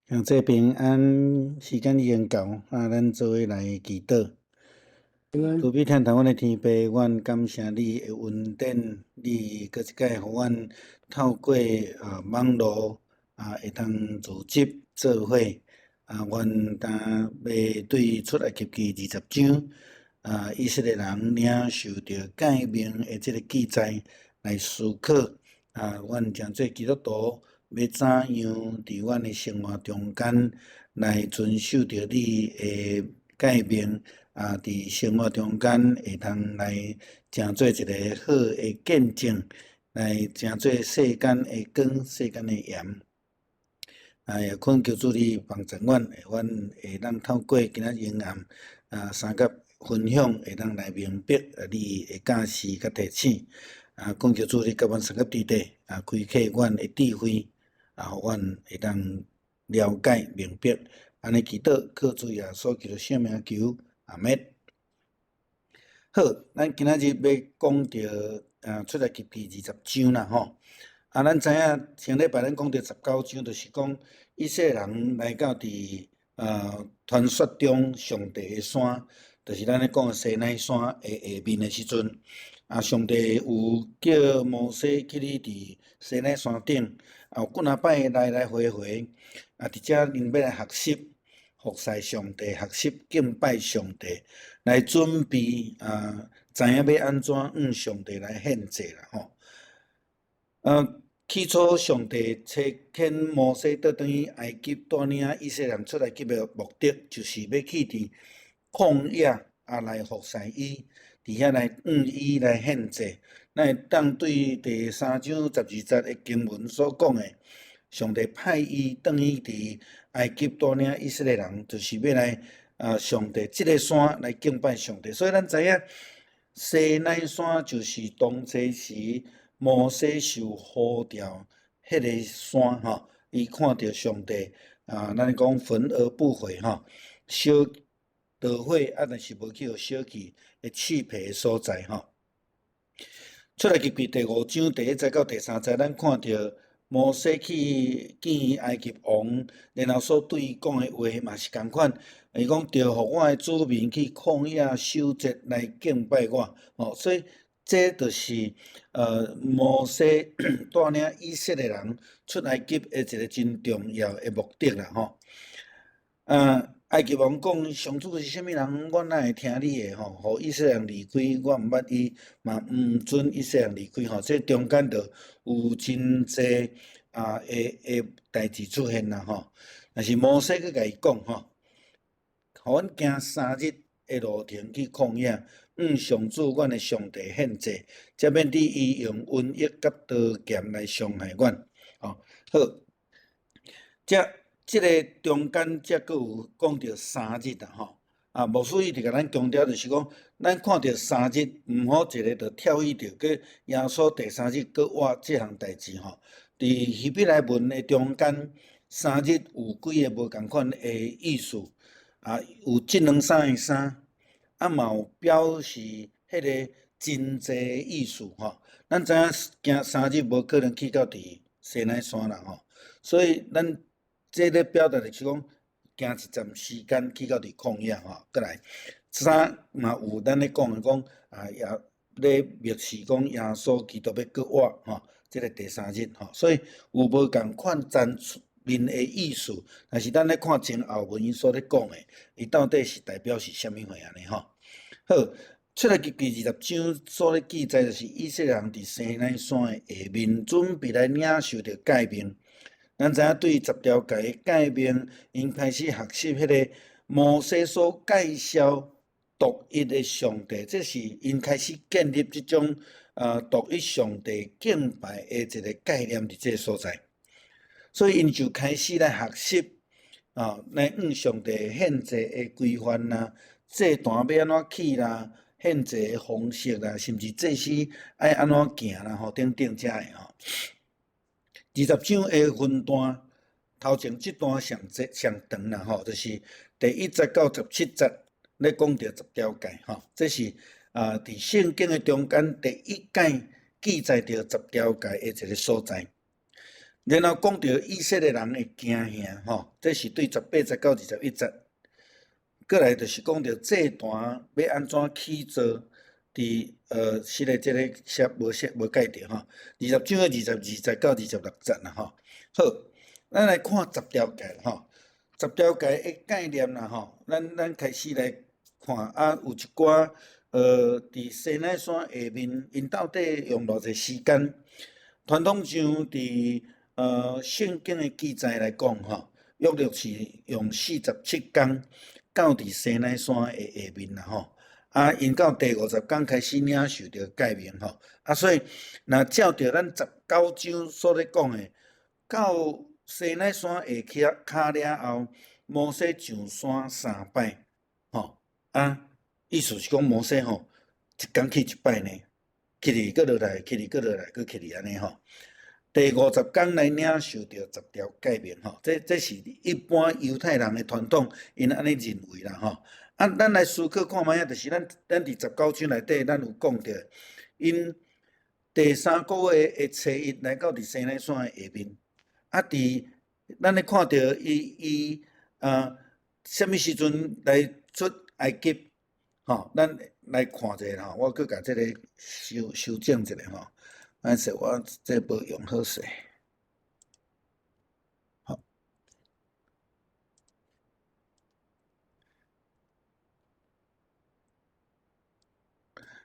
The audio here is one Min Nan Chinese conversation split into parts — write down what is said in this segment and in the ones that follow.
向這平安，時間已經到，啊，咱做伙來祈禱。平安。慈悲天父，阮的天父，阮感謝你的恩典，你閣一擺予阮透過網路會當組織做伙。啊，阮今欲對出埃及記20章，以色列人領受著誡命的這个記載來思考。啊，阮誠做基督徒，欲怎樣佇阮的生活中間來遵守著你的誡命？啊，佇生活中間會當來成做一个好的見證，來成做世間的光、世間的鹽。啊，也懇求主你幫助阮，阮會當透過今仔日暗相佮分享，會當來明白你的教示佮提醒。啊，懇求主你佮阮相佮佇底，開啟阮的智慧，予阮會當了解明白。按呢祈禱，靠主耶穌基督聖名求，阿們。好，咱今仔日欲講著出埃及記20章啦吼。啊，咱知影上禮拜咱講著19章，就是講以色列人來到佇傳說中上帝的山，就是咱咧講的西奈山的下面的時陣，啊，上帝有叫摩西去佇西奈山頂，啊，有幾若擺來來回回，啊，佇遮𪜶欲來學習服侍上帝，學習敬拜上帝，來準備啊，知影欲按怎向上帝來獻祭啦吼。起初上帝差遣摩西倒轉去埃及帶領以色列人出埃及的目的，就是欲去佇曠野啊來服侍伊，佇遐來向伊來獻祭。咱會當對第三章12節的經文所講的，上帝派伊轉去佇埃及帶領以色列人，就是欲來上帝這个山來敬拜上帝。所以咱知影西奈山就是當初時摩西受呼召彼个山吼，伊看著上帝啊，咱講焚而不毀吼，燒著火啊，但是無去予燒去的刺皮的所在吼。出埃及記第五章第一節到第三節，咱看著摩西去見埃及王，然後所對伊講的話嘛是仝款。伊講著予我的子民去曠野守節來敬拜我，吼，所以這就是摩西帶領以色列人出埃及的一个真重要的目的啦，吼。啊，埃及王講上主是啥物人，我哪會聽你的吼？予以色列人離開，我毋捌伊，嘛毋准以色列人離開吼。這中間就有真濟的代誌出現啦吼。但是摩西閣共伊講吼，予阮行3日的路程去曠野，向上主阮的上帝獻祭，才免得伊用瘟疫佮刀劍來傷害阮。吼，好，這个中間才閣有講著三日啦吼。啊，牧師一直共咱強調，就是講，咱看著三日，毋好一个就跳去著閣耶穌第三日閣活這項代誌吼。佇希伯來文的中間，三日有幾个無仝款的意思，啊，有這兩三的三，啊嘛有表示彼个真濟的意思吼。咱知影行三日無可能去到佇西奈山啦吼，所以咱這咧表達就是講，行一陣時間去到佇曠野吼，閣來三嘛有咱咧講的講啊，也咧默示講耶穌基督欲閣活吼，這个第三日吼，所以有無仝款層面的意思，但是咱咧看前後文伊所咧講的，伊到底是代表是啥物貨按呢吼？好，出埃及記20章所咧記載，就是以色列人佇西奈山的下面，準備來領受著誡命。咱知影對十條誡的誡命，𪜶開始學習彼个摩西所介紹獨一的上帝，這是𪜶開始建立這種獨一上帝敬拜的一个概念佇這个所在。所以𪜶就開始來學習啊，來向上帝獻祭的規範啦，祭壇欲按怎起啦，獻祭的方式啦，甚至祭司愛按怎行啦，吼等等遮的吼。20章的分段，頭前這段上濟上長啦吼，就是第一節到17節咧講著十條誡吼，這是佇聖經的中間第一擺記載著十條誡的一个所在。然後講著以色列人的驚嚇吼，這是對十八節到二十一節。過來就是講著祭壇欲按怎起造，佇是咧這个寫無寫無蓋著吼，二十章的二十二節到二十六節啦吼。好，咱來看十條誡吼，十條誡的概念啦吼，咱開始來看啊，有一寡佇西奈山下面，𪜶到底用偌濟時間？傳統上佇聖經的記載來講吼，約略是用四十七工到佇西奈山的下面啦吼。啊，𪜶到第五十工開始領受著誡命吼。啊，所以若照著咱十九章所咧講的，到西奈山下跤了後，摩西上山三擺吼。啊，意思是講摩西吼，一工去一擺呢，起去閣落來，起去閣落來，閣起去按呢吼。第五十工來領受著十條誡命吼，這是一般猶太人的傳統，𪜶按呢認為啦吼。啊，咱來思考看覓仔，就是咱佇十九章內底，咱有講著，𪜶第三個月的初一來到佇西奈山的下面，啊，佇咱咧看著伊伊啊，啥物時陣來出埃及？吼，咱來看一下吼，我閣共這个修修正一下吼。歹勢，我這無用好勢。好。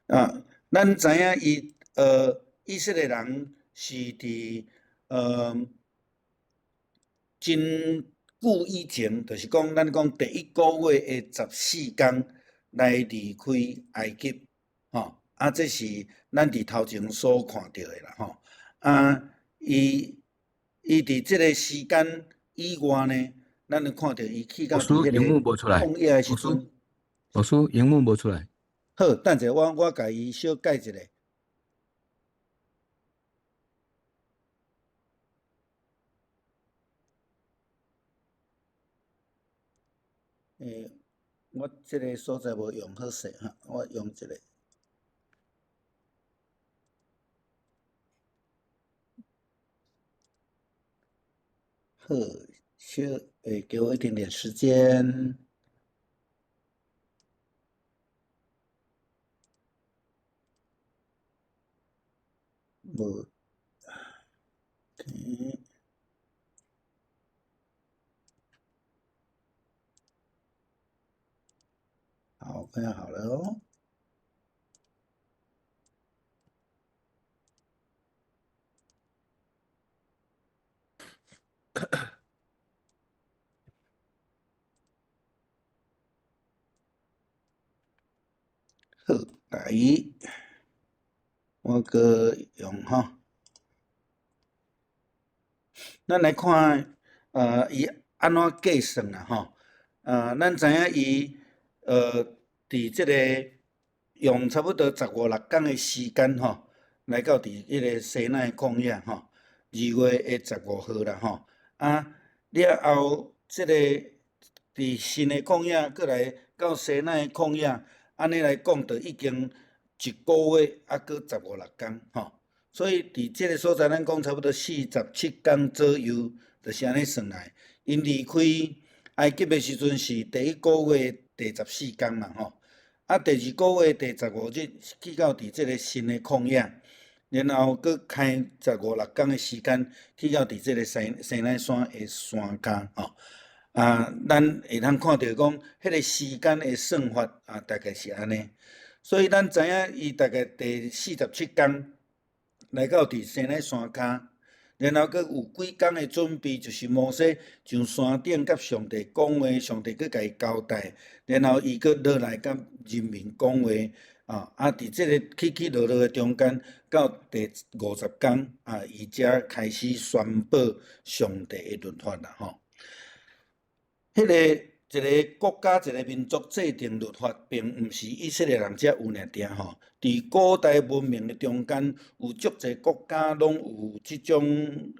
啊，咱知影伊以色列人是佇真久以前，就是講咱講第一個月的十四工來離開埃及，吼。啊，這是咱佇頭前所看著的啦，吼。啊，伊伊佇這个時間以外呢，咱就看著伊去到佇彼个曠野的時陣。老師，螢幕無出來。好，等者我共伊小改一下。欸，我這个所在無用好勢哈，我用這个。好，小，欸，給我一點點時間。無，OK。好，快要好了哦。好，來，我閣用吼。咱來看，伊按怎計算啦吼？咱知影伊，佇這個用差不多十五六工的時間吼，來到佇彼个西奈曠野吼，二月的十五號啦吼。啊，了後，這个佇新的曠野，閣來到西奈曠野，按呢來講，就已經一個月抑閣十五六工吼。所以佇這个所在，咱講差不多四十七工左右，就是按呢算來。𪜶離開埃及的時陣是第一個月第十四工嘛吼。啊，第二個月第十五日去到佇這个新的曠野，然後閣開十五六工的時間去到佇這个西奈山的山跤吼。啊，咱會通看著講，彼个時間的算法啊，大概是按呢。所以咱知影伊大概第四十七工來到佇西奈山跤，然後閣有幾工的準備，就是摩西上山頂佮上帝講話，上帝閣共伊交代，然後伊閣落來佮人民講話。啊，佇這个起起落落的中間，到第五十工啊，伊才開始宣布上帝的律法啦吼。彼个一个國家一个民族制定律法，並毋是以色列人才有爾爾吼。佇古代文明的中間，有足濟國家攏有這種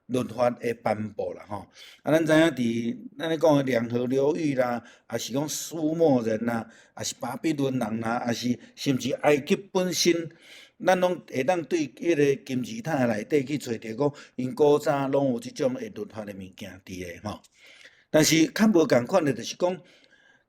律法的頒布啦吼。啊，咱知影佇咱咧講的兩河流域啦，抑是講蘇墨人啦，抑是巴比倫人啦，抑是甚至埃及本身，咱攏會當對彼个金字塔內底去揣著講，𪜶古早攏有這種的律法的物件佇个吼。但是較無仝款的，就是講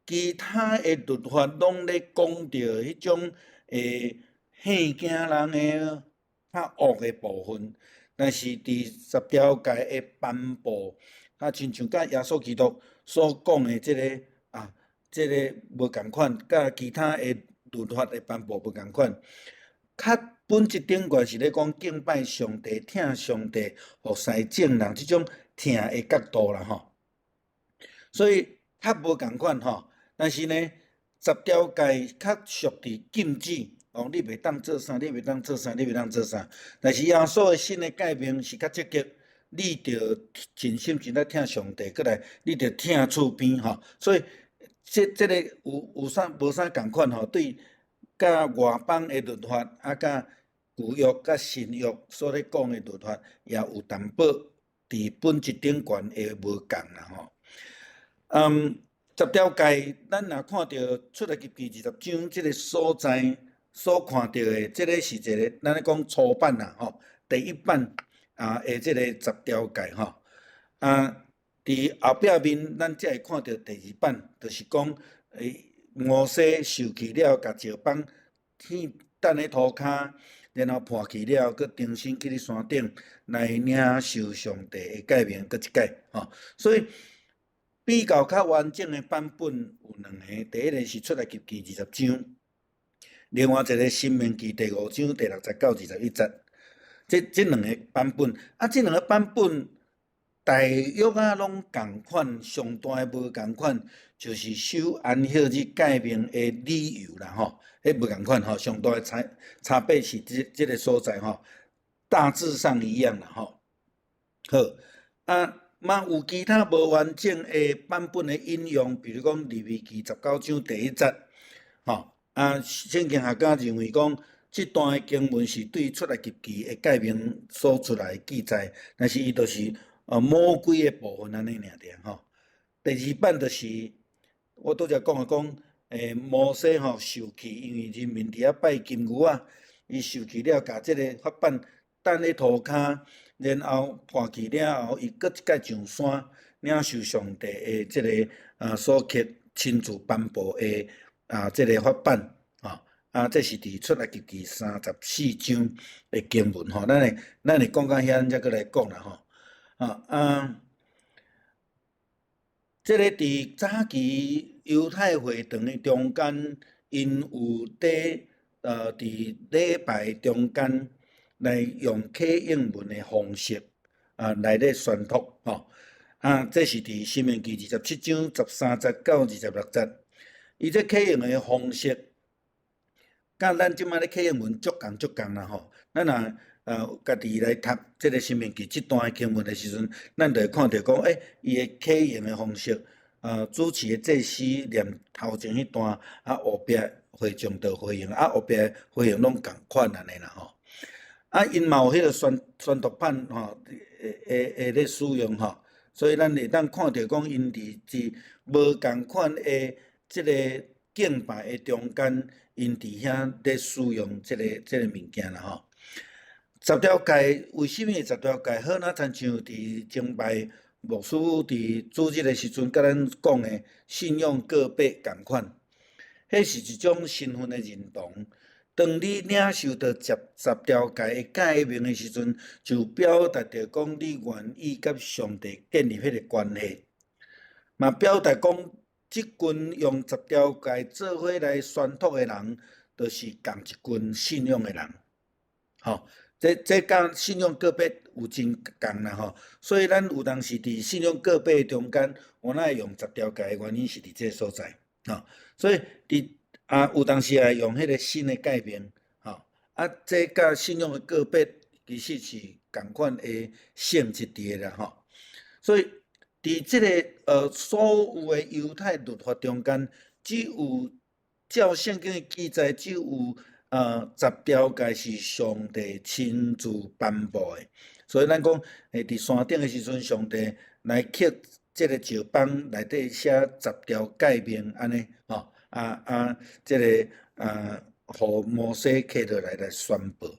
其他的律法攏咧講著彼種會嚇驚人的較惡的部分，但是佇十條誡的頒布，啊，親像佮耶穌基督所講的這个啊，這个無仝款，佮其他的律法的頒布無仝款。較本質頂懸是咧講敬拜上帝、疼上帝、服侍眾人這種疼的角度啦吼。所以較無仝款吼，但是呢，十條誡較屬佇禁止，哦，你袂當做啥，你袂當做啥，你袂當做啥。但是耶穌的新的誡命是較積極，你著盡心盡力疼上帝，閣來你著疼厝邊吼。所以這个有啥無啥仝款吼？對。佮外邦的律法，啊，佮舊約佮新約所咧講的律法，也有淡薄佇本質頂懸的無仝啦吼。十條誡，咱若看著出埃及記二十章這个所在所看著的，這个是一个咱咧講初版啦吼，第一版啊的這個十條誡吼。啊，佇後壁面咱才會看著第二版，就是講摩西受氣了，共石枋去擲咧塗跤，然後破去了，閣重新去咧山頂來領受上帝的誡命，閣一擺吼。所以比較較完整的版本有兩个，第一个是出埃及記二十章，另外一个申命記第五章第六節到21節。這兩个版本，啊，這兩个版本大約仔攏仝款，上大的無仝款，就是守安息日誡命的理由啦吼，彼無仝款吼，上大的差別是這个所在吼，大致上一樣啦吼。好，啊，嘛有其他無完整的版本的引用，比如講利未記19章第一節，吼，啊，聖經學家認為講，這段的經文是對出埃及記的誡命所出來的記載，但是伊就是魔鬼的部分按呢爾爾吼。第二版就是我拄才講的講，摩西吼受氣，因為人民佇遐拜金牛仔，伊受氣了，共這个法版擲咧塗跤，然後破去了後，伊閣一擺上山領受上帝的這个所刻親自頒布的啊這个法版，吼啊，這是佇出埃及記34章的經文吼，咱會講到遐，咱才閣來講啦吼。啊，這个佇早期猶太會堂的中間，𪜶有佇佇禮拜中間來用啟應文的方式啊來咧宣讀吼。啊，這是佇申命記27章13節到26節，伊這啟應的方式，佮咱這擺咧啟應文足仝足仝啦吼。咱若家己來讀這个申命記這段的經文的時陣，咱就會看著講，伊的啟應的方式，主持的祭司念頭前彼段，啊後壁會眾就回應，啊後壁回應攏仝款按呢啦吼。啊，𪜶嘛有彼个宣讀版吼，會咧使用吼，所以咱會當看著講，𪜶佇無仝款的這个敬拜的中間，𪜶佇遐咧使用這个物件啦吼。十條誡為啥物十條誡好？若親像佇前擺牧師佇主日的時陣，佮咱講的信仰告白仝款，彼是一種身份的認同。當你領受著十條誡的誡命的時陣，就表達著講你願意佮上帝建立彼个關係，嘛表達講這群用十條誡做伙來宣讀的人，就是仝一群信仰的人，吼。這佮信仰告白有真仝啦吼，所以咱有當時佇信仰告白中間，我若會用十條誡的原因是佇這个所在，吼。所以佇啊有當時也用彼个新的誡命，吼啊，這佮信仰的告白其實是仝款的性質佇个啦吼。所以佇這个所有的猶太律法中間，只有照聖經的記載，只有十條誡是上帝親自頒布的，所以咱講，佇山頂的時陣，上帝來刻這个石枋內底寫十條誡命按呢，吼，啊啊，這个啊。予摩西刻落來來宣布。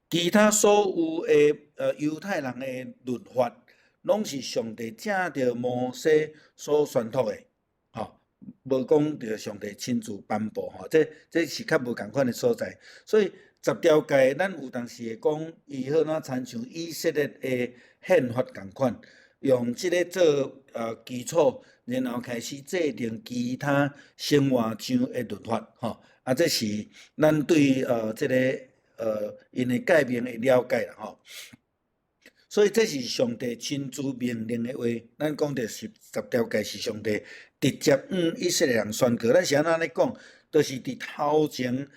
其他所有的猶太人的律法，攏是上帝藉著摩西所宣託的，吼，無講著上帝親自頒布，吼，這是較無仝款的所在。所以十條誡，咱有當時會講，伊好若親像以色列的憲法仝款，用這个做基礎，然後開始制定其他生活上的律法，吼。啊，這是咱對這个𪜶的誡命的了解啦，吼。所以這是上帝親自命令的話，咱講著是十條誡是上帝直接向以色列人宣告。咱是按怎咧講？就是佇頭前，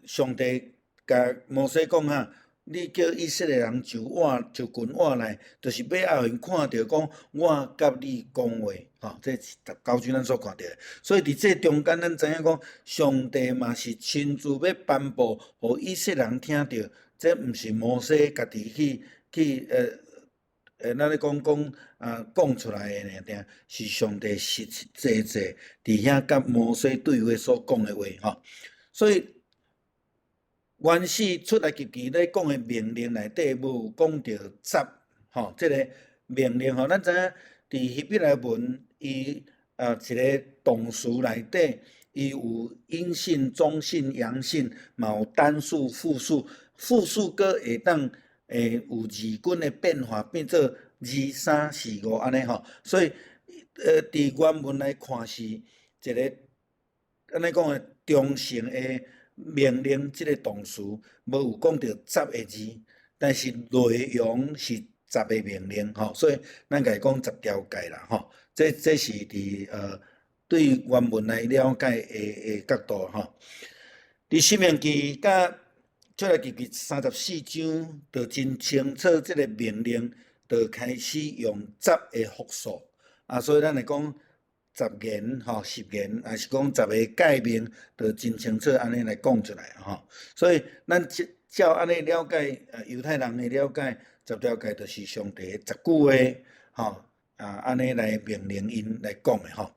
上帝共摩西講啊，你叫以色列人就倚就近我來，就是欲愛𪜶看著講我佮你講話，吼，這是十九章咱所看著的。所以佇這中間，咱知影講，上帝嘛是親自欲頒布，予以色列人聽著，這毋是摩西家己去，咱咧講講啊，講出來的爾爾，是上帝實實際際佇遐佮摩西對話所講的話，吼。所以原始出埃及記咧講的命令內底無講著十，吼，這个命令吼，咱知影佇希伯來文伊一个動詞內底，伊有陰性、中性、陽性，嘛有單數、複數，複數閣會當有二軍的變化，變做二、三、四、五按呢吼。所以佇原文來看是一个按呢講的中性的命令，這个動詞無有講著十个字，但是內容是十个命令吼，所以咱共伊講十條誡啦吼。這是佇對原文來了解的角度吼。佇申命記佮出埃及記34章，就真清楚，這个命令就開始用十的複數，啊，所以咱會講十言吼，十言，抑是講十个誡命，就真清楚按呢來講出來吼。所以咱照按呢了解，猶太人的了解，十條誡就是上帝的十句話，吼，啊，按呢來命令𪜶來講的吼。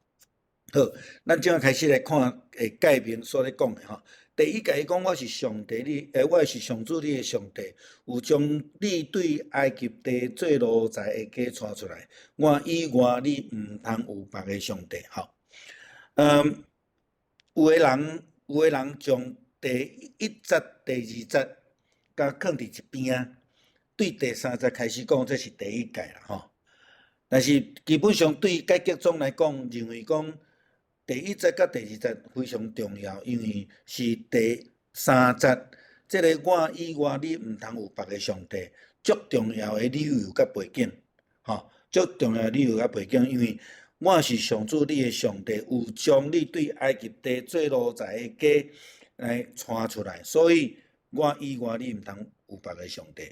好，咱這擺開始來看誡命所咧講的吼。第一誡伊講我是上帝你，我是上主你的上帝，有將你對埃及地做奴才的家帶出來。我以外你毋通有別个上帝，吼。有的人將第一節、第二節共囥佇一邊仔，對第三節開始講，這是第一誡啦，吼。但是基本上對改革宗來講，認為講第一節佮第二節非常重要，因為是第三節，這个我以外你毋通有別个上帝，足重要的理由佮背景，吼，足重要的理由佮背景，因為我是上主你的上帝，有將你對埃及地做奴才的家來帶出來，所以我以外你毋通有別个上帝。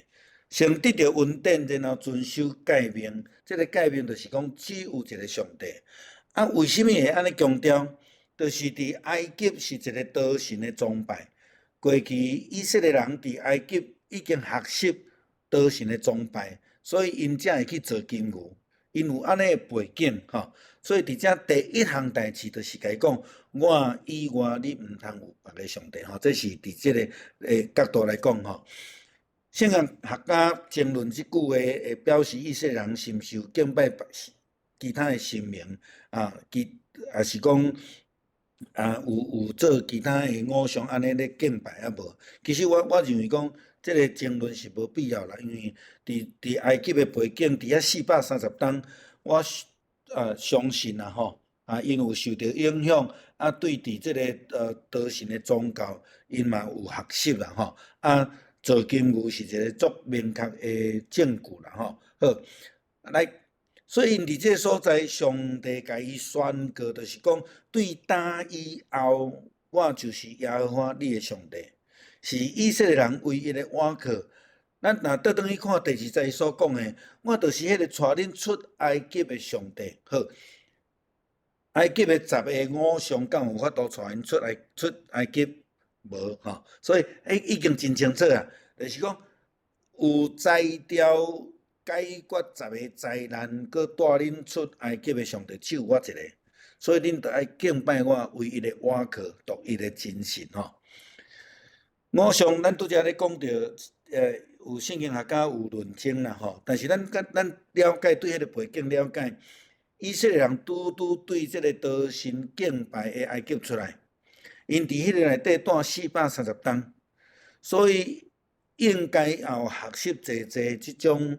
先得著恩典，然後遵守誡命。這个誡命就是講只有一个上帝。啊，為啥物會按呢強調？就是佇埃及是一个多神的崇拜。過去以色列人佇埃及已經學習多神的崇拜，所以𪜶才會去做金牛。𪜶有按呢的背景，吼。所以佇遮第一項代誌就是共伊講，我以外你毋通有別个上帝，吼。這是佇這个角度來講，吼。聖經學家爭論這句話，會表示以色列人是毋是有敬拜別其他的神明啊？其抑是講啊，有做其他的偶像按呢咧敬拜啊無？其實我認為講，這个爭論是無必要啦，因為佇埃及的背景，佇遐430冬，我相信啦吼，啊，𪜶有受著影響，啊，對佇這个多神的宗教，𪜶嘛有學習啦吼，啊。做金牛是一个足明確的證據啦，吼。好，來，所以𪜶佇這个所在，上帝共伊宣告，就是講，對今以後，我就是耶和華你的上帝，是以色列人唯一的倚靠。咱若倒轉去看第二節所講的，我就是彼个帶恁出埃及的上帝。好，埃及的十个偶像敢有法度帶𪜶出埃及？無吼，所以已經真清楚啊，就是講有才調解決十個災難，閣帶恁出埃及的上帝只有我一个，所以恁著愛敬拜我唯一的倚靠，獨一的真神吼。偶像，咱拄才咧講著，有聖經學家有論爭啦吼，但是咱咱了解對彼个背景了解，以色列人拄拄對這个多神敬拜的埃及出來，𪜶佇彼个內底蹛430冬，所以應該也有學習濟濟這種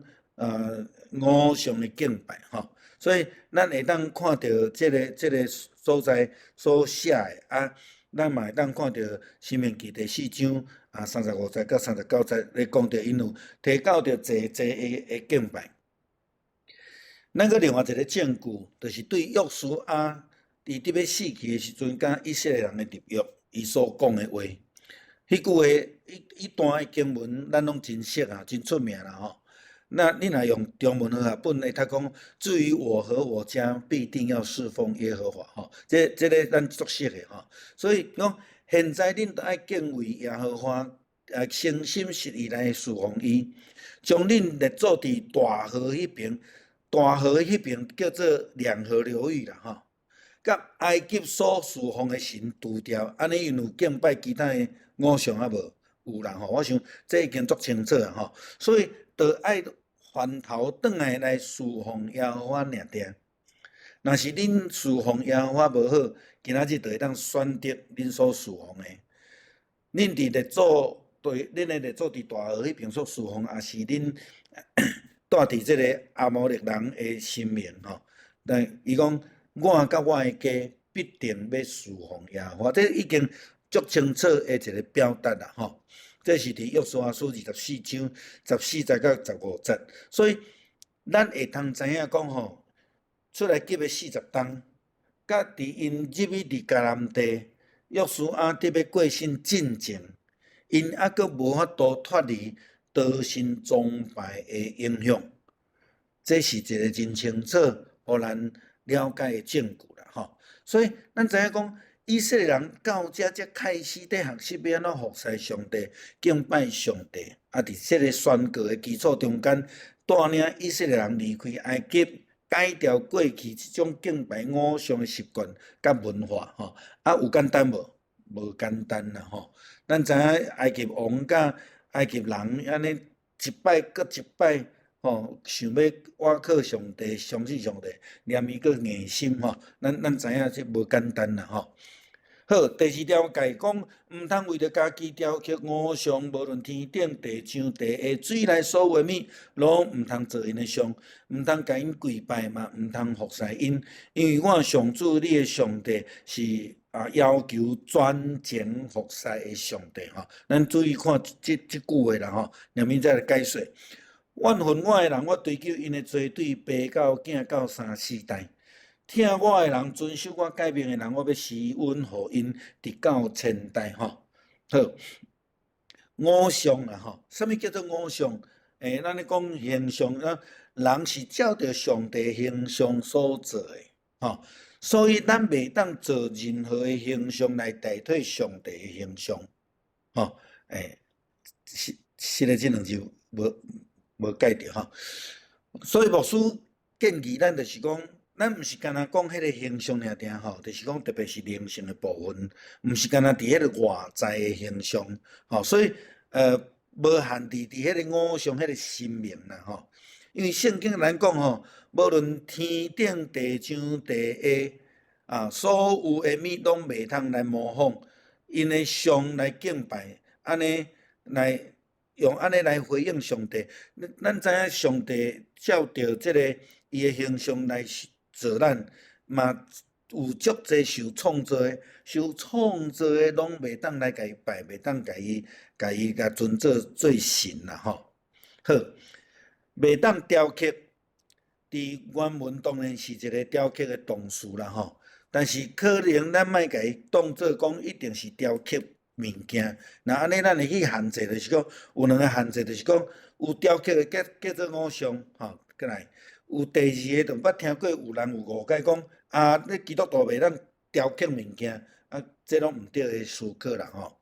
偶像的敬拜吼，所以咱會當看著這个所在所寫的啊。咱嘛會當看著《申命記》第四章啊35節到39節咧講著，𪜶有提到著濟濟的敬拜。咱閣另外一个證據，就是對約書亞佇佇欲死去的時陣，佮以色列人的立約，伊所講的話。彼句話，彼段的經文，咱攏真熟啊，真出名啦吼。那你若用中文和合本會讀講，至於我和我家，必定要侍奉耶和華吼。這個咱足熟的吼。所以講，現在恁著愛敬畏耶和華，誠心實意來侍奉伊，將恁列祖佇大河彼爿，大河彼爿叫做兩河流域啦吼。佮埃及所侍奉的神除掉，按呢𪜶有敬拜其他的偶像啊無？有啦吼，我想這已經足清楚啊吼。所以著愛翻頭轉來來侍奉耶和華爾爾。若是恁侍奉耶和華無好，今仔日就會當選擇恁所侍奉的。恁佇列祖對恁的列祖佇大河彼爿所侍奉，抑是恁蹛佇這个亞摩利人的神明吼。但伊講，我佮我的家必定欲侍奉耶和華，這已經足清楚的一个表達啦吼。這是佇約書亞書24章14節到15節，所以咱會通知影講吼，出埃及的40冬，佮佇𪜶入去佇迦南地，約書亞佇欲過身進前，𪜶猶閣無法度脫離多神崇拜的影響，這是一个真清楚，予咱了解的證據啦吼。所以咱知影講，以色列人到遮才開始佇學習欲按怎服侍上帝、敬拜上帝。啊，佇這个宣告的基礎中間，帶領以色列人離開埃及，改掉過去這種敬拜偶像的習慣佮文化吼。啊，有簡單無？無簡單啦吼。咱知影埃及王佮埃及人按呢一擺閣一擺吼，想欲倚靠上帝、相信上帝，連伊閣硬心吼。咱知影這無簡單啦吼。好，第二條誡講，毋通為著家己雕刻偶像，無論天頂、地上、地下、水內所有的物，攏毋通做𪜶的像，毋通共𪜶跪拜嘛，毋通服侍𪜶，因為我上主你的上帝是啊要求專情服侍的上帝吼。咱注意看這句話啦吼，後面再來解說。怨恨我的人，我追究𪜶的罪，對爸到囝到三四代。疼我的人，遵守我誡命的人，我欲施恩予𪜶，直到千代吼。好，偶像啦吼，啥物叫做偶像？咱咧講形象，啊，人是照著上帝形象所造的，吼，所以咱袂當做任何的形象來代替上帝的形象，吼，實實咧，這兩字無解著吼。所以牧師建議咱就是講，咱毋是干焦講彼个形象爾爾吼，就是講特別是靈性的部分，毋是干焦佇彼个外在的形象，吼，所以無限制佇彼个偶像彼个神明啦吼。因為聖經咱講吼，無論天頂、地上、地下啊，所有的物攏袂通來模仿，𪜶的像來敬拜，按呢來用按呢來回應上帝。咱知影上帝照著這个伊的形象來造咱，嘛有足濟受創造的，受創造的攏袂當來共伊拜，袂當共伊共尊做做神啦吼。好，袂當雕刻，佇原文當然是一个雕刻的動詞啦吼，但是可能咱莫共伊當做講一定是雕刻物件，若按呢咱會去限制，就是講有兩个限制，就是講有雕刻的叫做偶像吼，過來。有第二个，就捌聽過有人有誤解講，啊，你基督徒袂當雕刻物件，啊，這攏毋對的思考啦吼。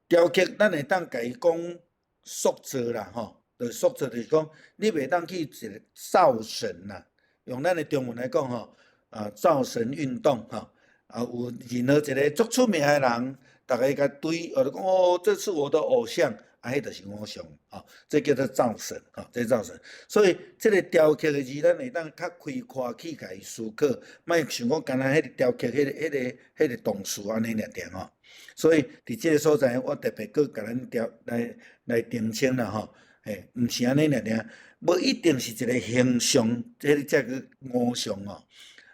雕刻咱會當共伊講塑造啦吼，就塑造就是講，你袂當去一个造神啦，用咱的中文來講吼，啊，造神運動吼，啊，有任何一个足出名的人，逐家共對，就講哦，這是我的偶像，啊，彼就是偶像，吼，這叫做造神，吼，這造神。所以這个雕刻的字，咱會當較開闊去共伊思考，莫想講干焦彼个雕刻彼个動詞按呢爾爾吼。所以佇這个所在，我特別閣共咱調來來澄清啦吼，嘿，毋是按呢爾爾，無一定是一个形象，這个才叫偶像哦。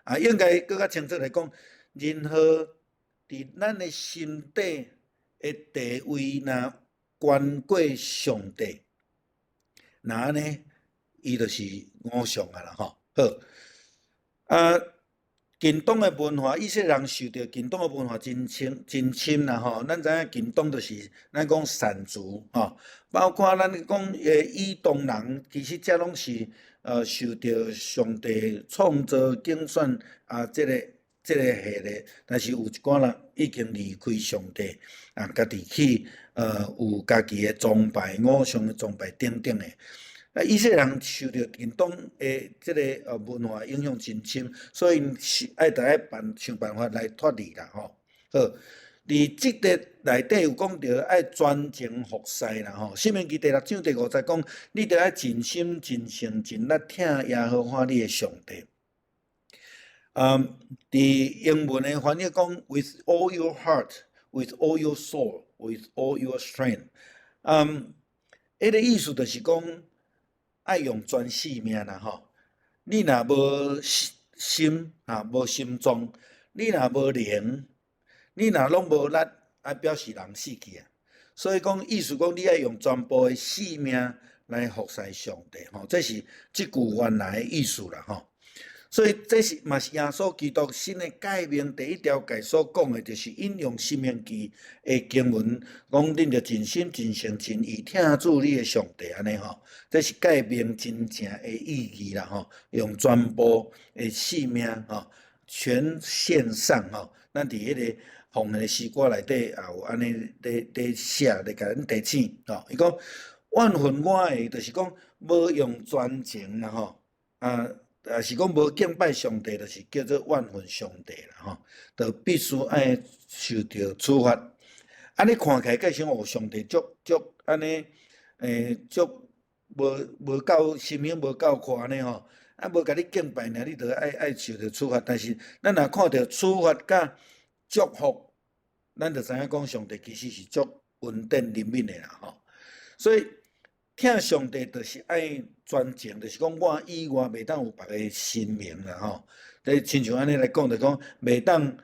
啊，應該閣較清楚來講，任何佇咱的心底的地位若懸過上帝，若按呢，伊就是偶像啊啦吼。好，啊，近東的文化，以色列人受著近東的文化真深真深啦吼。咱知影近東就是咱講閃族吼，包括咱講的以東人，其實這攏是受著上帝創造揀選啊，這個系列，但是有一寡人已經離開上帝，啊，家己去有家己的崇拜偶像的崇拜等等的。啊，以色列人受著近東的這个文化影響真深，所以𪜶是愛著愛辦想辦法來脫離啦吼。好，佇這個內底有講著愛全情服侍啦吼。申命記第六章第五節講，你著愛盡心、盡性、盡力疼耶和華你的上帝。嗯，佇英文的翻譯講，with all your heart, with all your soul, with all your strength。嗯，彼个意思就是講，愛用全性命啦吼。你若無心啊，無心臟，你若無靈，你若攏無力，啊，表示人死去啊。所以講，意思講，你愛用全部的性命來服侍上帝吼，這是這句原來的意思啦吼。所以這是嘛是耶穌基督新的誡命第一條誡所講的，就是引用申命記的經文，講恁著盡心、盡性、盡意疼主你的上帝按呢吼。這是誡命真正的意義啦吼，用全部的性命吼，全獻上吼。咱佇彼个奉獻的詩歌內底也有按呢咧咧寫，咧共咱提醒吼。伊講怨恨我的，就是講無用全情啦吼，啊。啊，是講無敬拜上帝，就是叫做怨恨上帝啦吼，就必須愛受著處罰。按呢看起來，計想哦，上帝足足按呢，足無夠心胸無夠闊按呢吼，啊無共你敬拜爾，你著愛受著處罰。但是咱若看著處罰佮祝福，咱就知影講上帝其實是足恩典憐憫的啦吼。所以疼上帝就是愛全情，就是講我以外袂當有別个神明啦吼。這親像按呢來講，就講袂當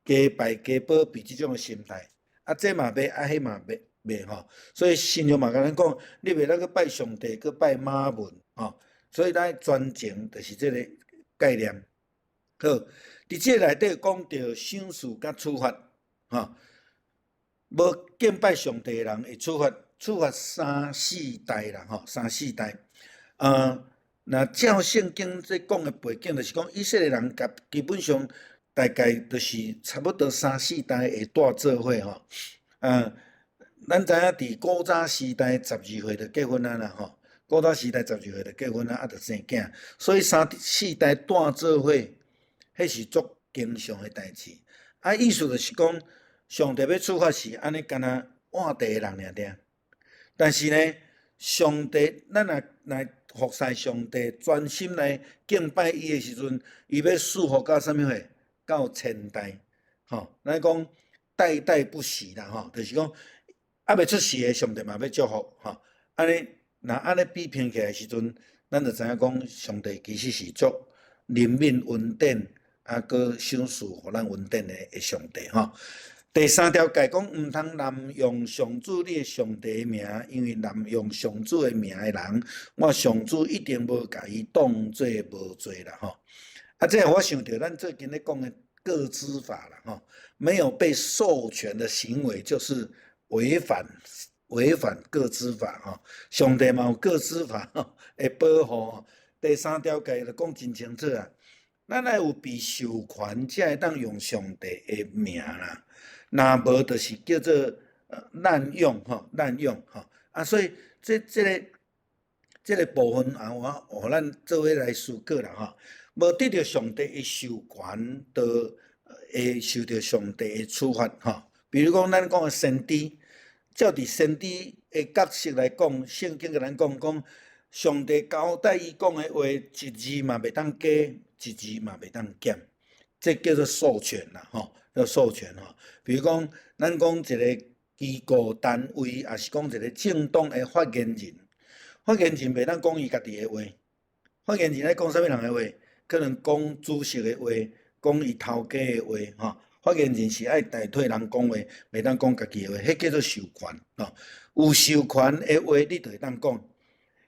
加拜加保庇這種的心態。啊，這嘛袂，啊，彼嘛袂袂吼。所以新約嘛共咱講，你袂當去拜上帝，去拜瑪門吼。所以咱全情就是這個概念。好，佇這內底講著賞賜佮處罰，吼。無敬拜上帝的人會處罰。處罰三四代啦，吼，三四代。若照聖經這講的背景，就是講以色列人佮基本上大概就是差不多三四代會帶做伙吼。咱知影佇古早時代12歲就結婚啊啦吼，古早時代十二歲就結婚啊，啊就生囝，所以三四代帶做伙，彼是足經常的代誌。啊，意思就是講，上帝欲處罰是按呢，干焦換地的人爾爾。但是呢，上帝，咱若來服侍上帝，專心來敬拜伊的時陣，伊欲賜福到啥物貨？到千代，吼，咱講代代不息啦，吼，就是講猶未出世的上帝嘛欲祝福，吼，按呢，若按呢比拼起來的時陣，咱就知影講上帝其實是足憐憫恩典，啊，閣賞賜予咱恩典的上帝，吼。第三條誡講，毋通濫用上主你的上帝的名，因為濫用上主的名的人，我上主一定無共伊當做無罪啦，吼。啊，這予我想著咱最近咧講的個資法啦，吼，沒有被授權的行為就是違反個資法，吼。上帝嘛有個資法吼，會保護。第三條誡就講真清楚啊，咱愛有被授權才會當用上帝的名啦。若無就是叫做濫用吼，濫用吼啊，所以這個部分啊，我予咱做伙來思考啦吼。無得著上帝的授權，就會受著上帝的處罰吼。比如講，咱講的先知，照佇先知的角色來講，聖經共咱講講，上帝交代伊講的話，一字嘛袂當加，一字嘛袂當減，這叫做授權啦吼，叫授權吼。比如講，咱講一個機構單位，抑是講一個政黨的發言人，發言人袂當講伊家己的話，發言人愛講啥物人的話？可能講主席的話，講伊頭家的話，吼。發言人是愛代替人講話，袂當講家己的話，彼叫做授權，吼。有授權的話，你就會當講。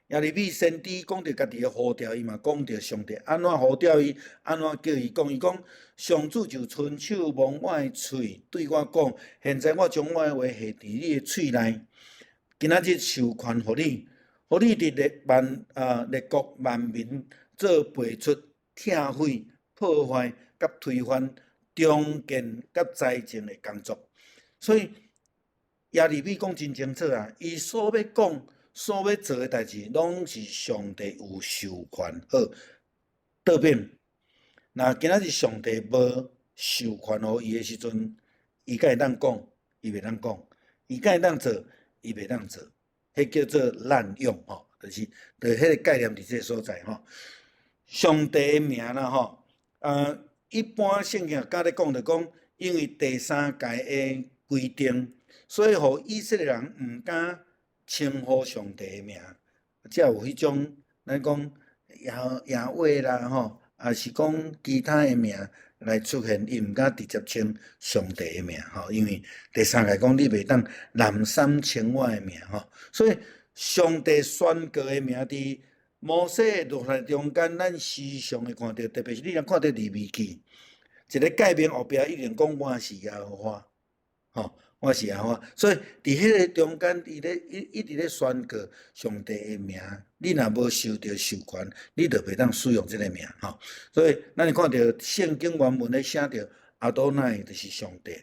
耶利米先知講著家己的呼召，伊嘛講著上帝按怎呼召伊，按怎叫伊講。伊講上主就親手摸我的喙，對我講：現在我將我的話下佇你的喙內，今仔日授權予你，予你佇列萬啊列國萬民做拔出、拆毀、破壞、佮推翻、重建佮栽種的工作。所以耶利米講真清楚啊，伊所欲講、所欲做的代誌，攏是上帝有授權好。倒變，若今仔日上帝無授權予伊的時陣，伊敢會當講？伊袂當講。伊敢會當做？伊袂當做。彼叫做濫用吼，就是就彼個概念佇這個所在吼。上帝的名啦吼，一般聖經敢咧講就講，因為第三誡的規定，所以予以色列人毋敢稱呼上帝的名，才有彼種咱講耶耶和華啦吼，抑是講其他的名來出現，伊毋敢直接稱上帝的名吼，因為第三誡講你袂當濫三稱我的名吼，所以上帝宣告的名佇摩西的律法中間，咱時常會看著，特別是你若看著利未記，一个誡命後壁一定講我是耶和華，吼，我是耶和華。所以佇彼个中間，伊咧一一直咧宣告上帝的名，你若無受著授權，你就袂當使用這个名，吼。所以咱會看著聖經原文咧寫著阿多乃就是上帝，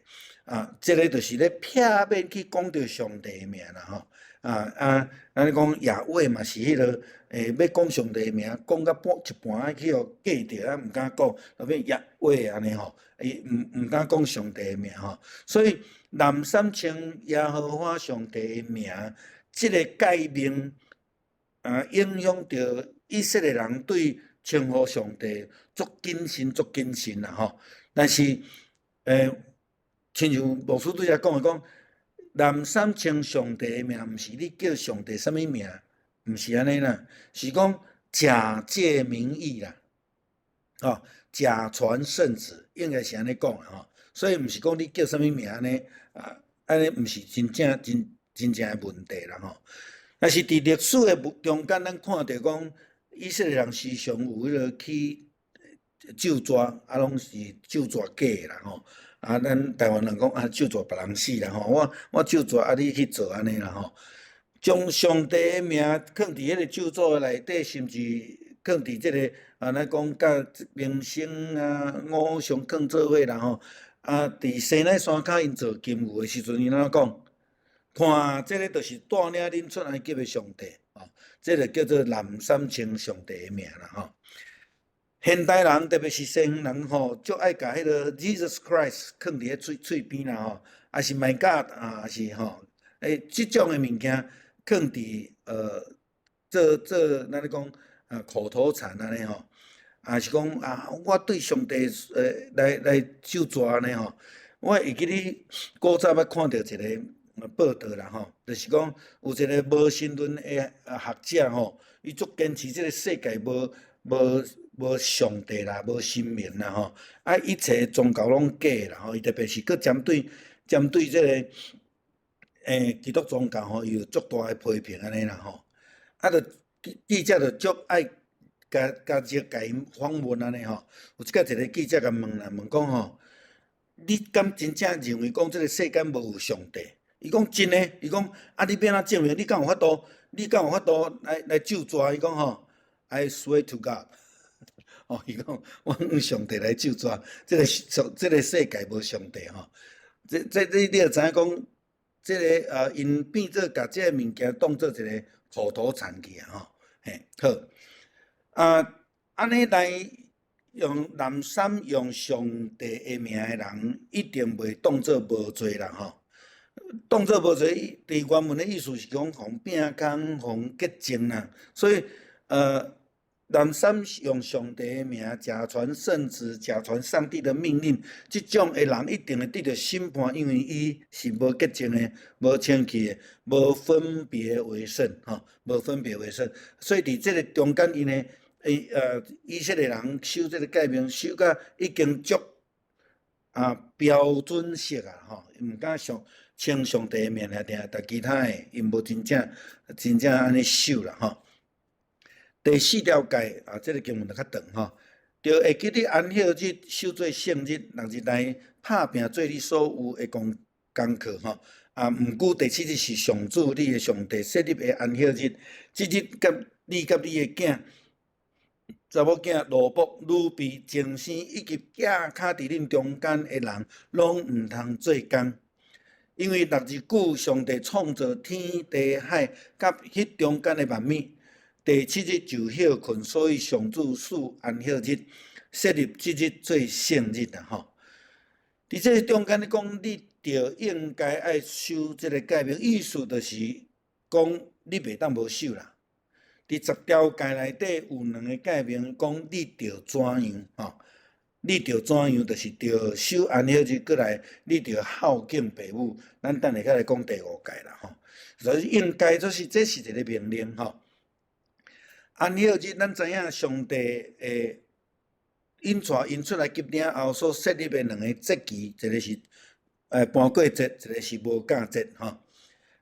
啊，這个就是咧避免去講著上帝的名啦，吼。啊啊，咱咧講耶和華嘛是彼个，欲講上帝的名，講甲半一半仔去予過著，啊，毋敢講，就變耶和華按呢吼，伊毋敢講上帝的名吼，所以濫三稱耶和華上帝的名，這個誡命啊，影響著以色列人對稱呼上帝足謹慎、足謹慎啦吼。但是，親像牧師拄才講的講，濫三稱上帝的名，毋是你叫上帝啥物名，毋是按呢啦，是講假借名義啦，吼，假傳聖旨，應該是按呢講的吼。所以毋是講你叫啥物名按呢，啊，按呢毋是真正真真正的問題啦吼。但是佇歷史的中間，咱看著講以色列人時常有彼个去咒詛，啊，攏是咒詛假的啦吼。啊，咱台灣人講啊，咒詛別人死啦吼，我咒詛啊，你去做按呢啦吼。將上帝的名囥佇彼个咒詛內底，甚至囥佇這个啊，咱講佮明星啊、偶像囥做伙啦吼。啊，佇西奈山跤𪜶做金牛的時陣，𪜶按怎講？看，這个就是帶領恁出埃及的上帝，吼，這个叫做濫三稱上帝的名啦吼。現代人特別是西方人吼，足愛共彼个 Jesus Christ 囥佇彼喙喙邊啦吼，抑是 My God 啊，抑是吼，這種的物件囥佇做做咱咧講啊口頭禪按呢吼，抑是講啊，我對上帝來咒詛按呢吼。我會記得古早捌看著一个報道啦吼，就是講有一个無神論的學者吼，伊足堅持這个世界無上帝啦，無神明啦吼，啊一切宗教攏假啦吼，伊特別是閣針對這个基督宗教吼，伊有足大的批評按呢啦吼，啊，就記者就足愛共共這共𪜶訪問按呢吼，有一擺一个記者共問啦，問講吼，你敢真正認為講這个世間無有上帝？伊講真的，伊講啊，你欲按怎證明？你敢有法度？你敢有法度來咒詛？伊講吼，I swear to God。哦，伊講我用上帝來咒詛，這个世界無上帝吼。這你就知影講，這个𪜶變做共這个物件當做一个口頭禪去啊吼。嘿，好。啊，按呢來用濫三用上帝的名的人，一定袂當做無罪啦吼。當做無罪，佇原文的意思是講，予摒空，予潔淨啦。所以，濫三用上帝的名，假傳聖旨、假傳上帝的命令，這種的人一定會得著審判，因為伊是無潔淨的、無清氣的、無分別為聖，吼，無分別為聖。所以佇這个中間，𪜶的以色列人守這个誡命，守甲已經足標準式啊，吼，毋敢上稱上帝的名爾爾，但其他的𪜶無真正真正按呢守啦，吼。第四條誡啊，這个經文就較長吼，著會記得安息日守做聖日，六日內拍拚做你所有的工課吼。啊，毋過第七日是上主你的上帝設立的安息日，這日佮你佮你的囝、查某囝、奴僕、女婢、童生以及寄跤佇恁中間的人，攏毋通做工。因為六日久，上帝創造天地海佮彼中間的萬物。第七日就歇睏，所以上主賜安息日，設立這日做聖日啊！吼，佇這个中間咧講，你著應該愛守這个誡命，意思就是講你袂當無守啦。佇十條誡內底有兩个誡命，講你著怎樣吼？你著怎樣，就是著守安息日，閣來你著孝敬爸母。咱等下閣來講第五誡啦，吼。所以應該就是這是一个命令吼。安息日，咱知影上帝會𪜶帶𪜶出埃及了後所設立的兩个節期，一个是盤過節，一个是無酵節吼。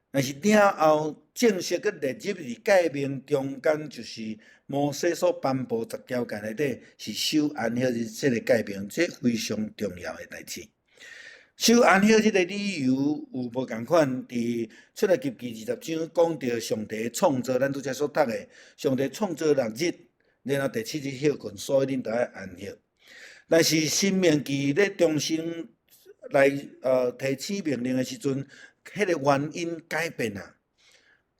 但是了後正式閣列入佇誡命中間，就是摩西所頒布十條誡內底是守安息日這个誡命，這非常重要的代誌。守安息日的理由有無仝款？佇出埃及記二十章講著上帝創造，咱拄才所讀的，上帝創造六日，然後第七日歇睏，所以恁著愛安息。但是申命記咧重新來提醒命令的時陣，彼个原因改變啊，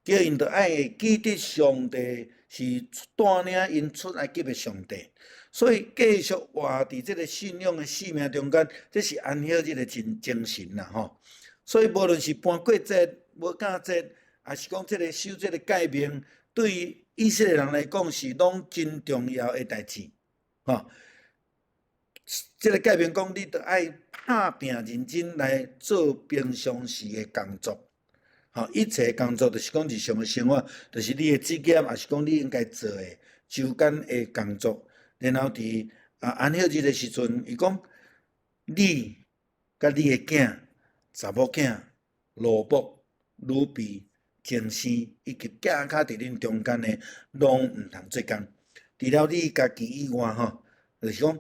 叫𪜶著愛記得上帝是帶領𪜶出埃及的上帝。所以繼續活佇這个信仰的生命中間，這是安息日的真精神啦吼。所以無論是盤過節、無酵節，抑是講這个守這个誡命，對以色列人來講是攏真重要的代誌，吼。這个誡命講，你著愛拍拚認真來做平常時的工作，吼，一切工作就是講日常的生活，就是你的職業，抑是講你應該做的週間的工作。然後佇安息日的時陣，伊講你佮你的囝、查某囝、奴僕、女婢、童生以及寄跤佇恁中間的，攏毋通做工。除了你家己以外，吼，就是講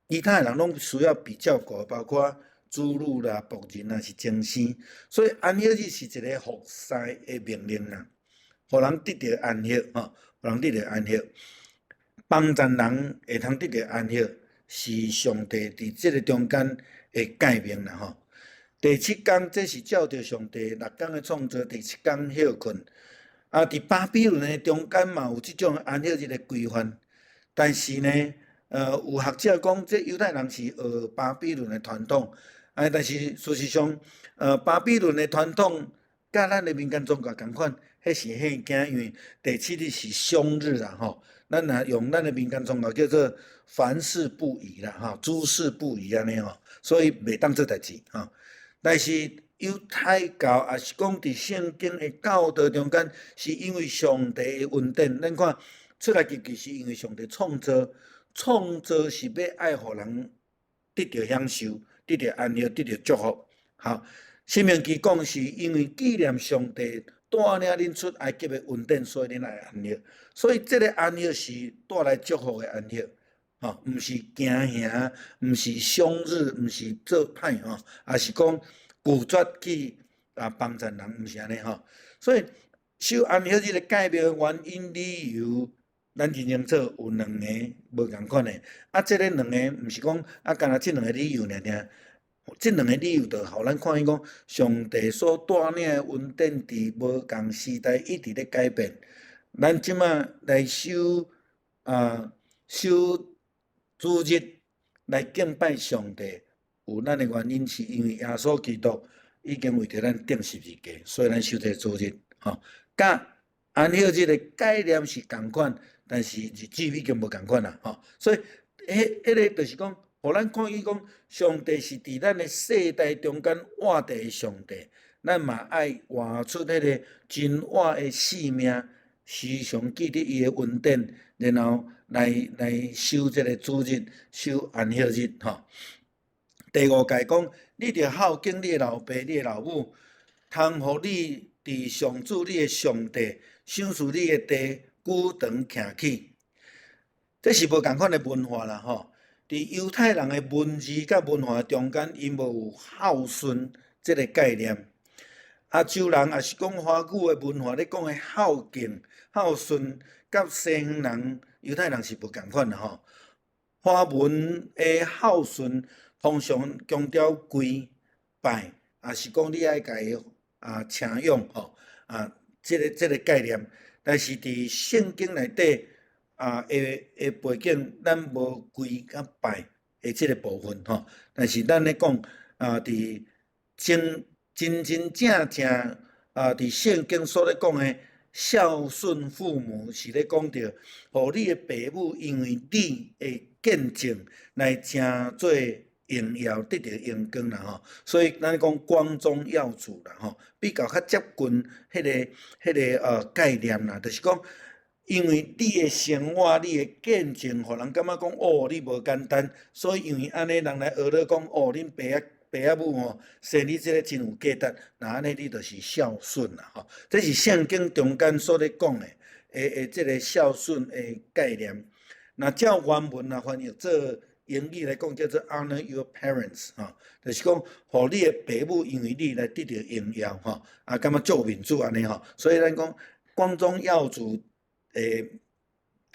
其他的人攏需要被照顧，包括子女啦、僕人啦，是童生。所以安息日是一个服侍的命令啦，予人得著安息，吼，予人得著安息。幫贊人會通得著安息，是上帝佇這个中間的誡命啦吼。第七工，這是照著上帝六工的創造，第七工歇睏。啊，佇巴比倫的中間嘛有這種安息日的規範，但是呢，有學者講這猶太人是學巴比倫的傳統，啊，但是事實上，巴比倫的傳統佮咱的民間宗教仝款，彼是戲驚，因為第七日是凶日啦吼。咱若用咱的民間宗教叫做凡事不宜啦，吼，諸事不宜按呢吼，所以袂當做代誌吼。但是猶太教抑是講佇聖經的教導中間，是因為上帝的恩典。咱看出埃及記是因為上帝創造，創造是欲愛予人得著享受，得著安息，得著祝福。好，申命記講是因為紀念上帝帶領恁出埃及的恩典，所以恁愛安息。所以這个安息是帶來祝福的安息，吼，毋是驚嚇，毋是凶日，毋是做歹吼，抑是講拒絕去幫贊人，毋是按呢吼。所以守安息日的誡命原因理由，咱真清楚有兩个無仝款的。啊，這个兩个毋是講啊，干焦這兩个理由爾爾。這兩个理由就予咱看見講，上帝所帶領的恩典佇無仝時代一直咧改變。咱這馬來守主日來敬拜上帝，有咱的原因是因為耶穌基督已經為著咱釘十字架，所以咱守這個主日。吼，佮安息日的概念是仝款，但是日子已經無仝款啦。吼，所以彼個就是講，予咱看見講，上帝是佇咱的世代中間活著的上帝，咱嘛愛活出彼個真活的生命，時常記得伊的恩典，然後來守這個主日，守安息日。吼。第五誡講，你著孝敬你的老爸、你的老母，通予你佇上主你的上帝賞賜你的地久長徛起。這是無仝款的文化啦，吼。佇猶太人的文字佮文化中間，𪜶無有孝順這个概念。亞洲人抑是講華語的文化咧講的孝敬、孝順，佮西方人、猶太人是無仝款的吼。華文的孝順通常強調跪拜，抑是講你愛共伊請養吼啊，這个概念。但是佇聖經內底的背景，咱無跪佮拜的這个部分吼。但是咱咧講佇真真真正正佇聖經所咧講的孝順父母，是咧講著，予你的爸母因為你的見證來成做榮耀，得著榮光啦吼。所以咱講光宗耀祖啦吼，比較較接近彼個概念啦，就是講，因為你的生活、你的見證，予人感覺講哦，你無簡單，所以因為按呢，人來學咧講哦，恁爸仔爸仔母吼，生你這个真有價值，若按呢你就是孝順啦吼。這是聖經中間所咧講的這个孝順的概念。若照原文啊翻譯做英語來講，叫做 Honor your parents 吼，就是講，予你的爸母因為你來得著榮耀吼，感覺足有面子按呢吼。所以咱講光宗耀祖，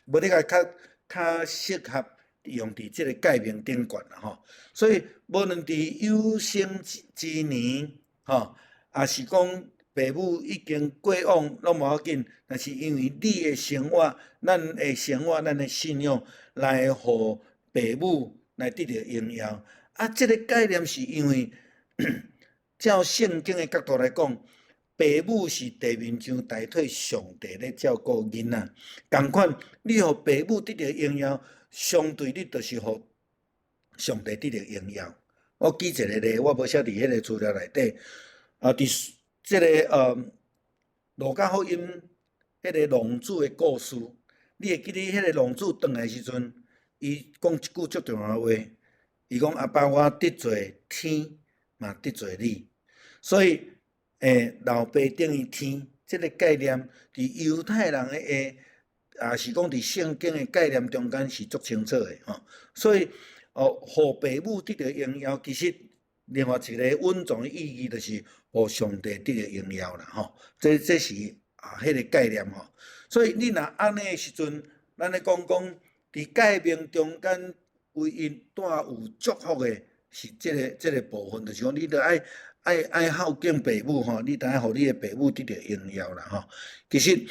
無咧個較較適合用佇這个誡命頂懸啦吼。所以無論佇有生之年吼，抑是講爸母已經過往攏無要緊，但是因為你的生活、咱的生活、咱的信仰，來予爸母來得著榮耀。這个概念是因為照聖經的角度來講，爸母是地面上代替上帝咧照顧囡仔，仝款你予爸母得著榮耀，相對你就是予上帝得著榮耀。我舉一個例，我無寫佇彼個資料內底，佇這个路加福音彼个浪子的故事，你會記得彼個浪子轉來時陣，伊講一句足重要的話，伊講阿爸，我得罪天，嘛得罪你，所以，老爸等於天，這个概念，佇猶太人的，抑是講佇聖經的概念中間是足清楚的吼。所以，予爸母得著榮耀，其實另外一個隱藏的意義就是予上帝得著榮耀啦吼。這是彼个概念吼。所以你若按呢的時陣，咱咧講講佇誡命中間唯一帶有祝福的是這个部分，就是講你著愛孝敬爸母吼，你著愛予你的爸母得著榮耀啦吼。其實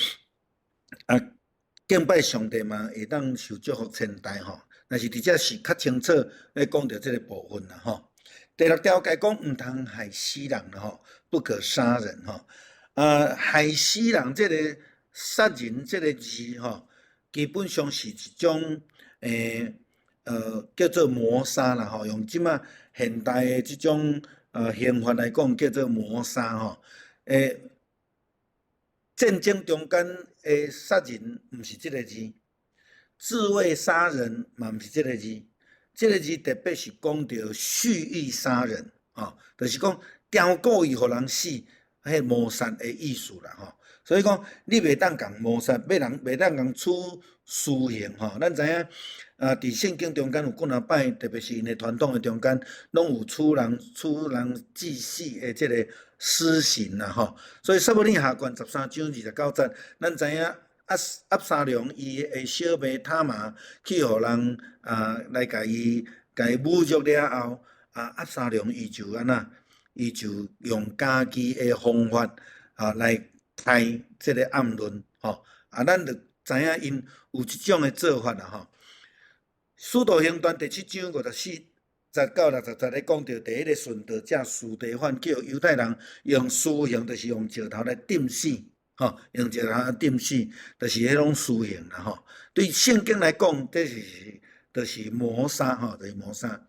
敬拜上帝嘛會當受祝福千代吼，但是佇遮是較清楚咧講著這个部分啦吼。第六條誡講毋通害死人啦吼，不可殺人吼。害死人這个殺人這个字吼，基本上是一種叫做謀殺啦吼，用這馬現代的這種刑法來講，叫做謀殺吼。戰爭中間的殺人毋是這个字，自衛殺人嘛毋是這个字，這个字特別是講著蓄意殺人，吼，就是講刁故意予人死，彼謀殺的意思啦吼。所以講，你袂當共謀殺，欲人袂當共處私刑吼。咱知影佇聖經中間有幾若擺，特別是𪜶的傳統的中間，攏有處人致死的這个死刑啦吼。所以撒母耳下卷13章29節，咱知影押沙龍伊的小妹他瑪去予人來共伊侮辱了後，押沙龍伊就按怎？伊就用家己的方法來刣這个暗嫩吼。咱就知影𪜶有這種的做法啦吼。使徒行傳第七章54節到60節咧講著第一个殉道者司提反，叫猶太人用私刑，就是用石頭來釘死，吼，用石頭來釘死，就是彼種私刑啦，吼。對聖經來講，這是就是謀殺，吼，就是謀殺。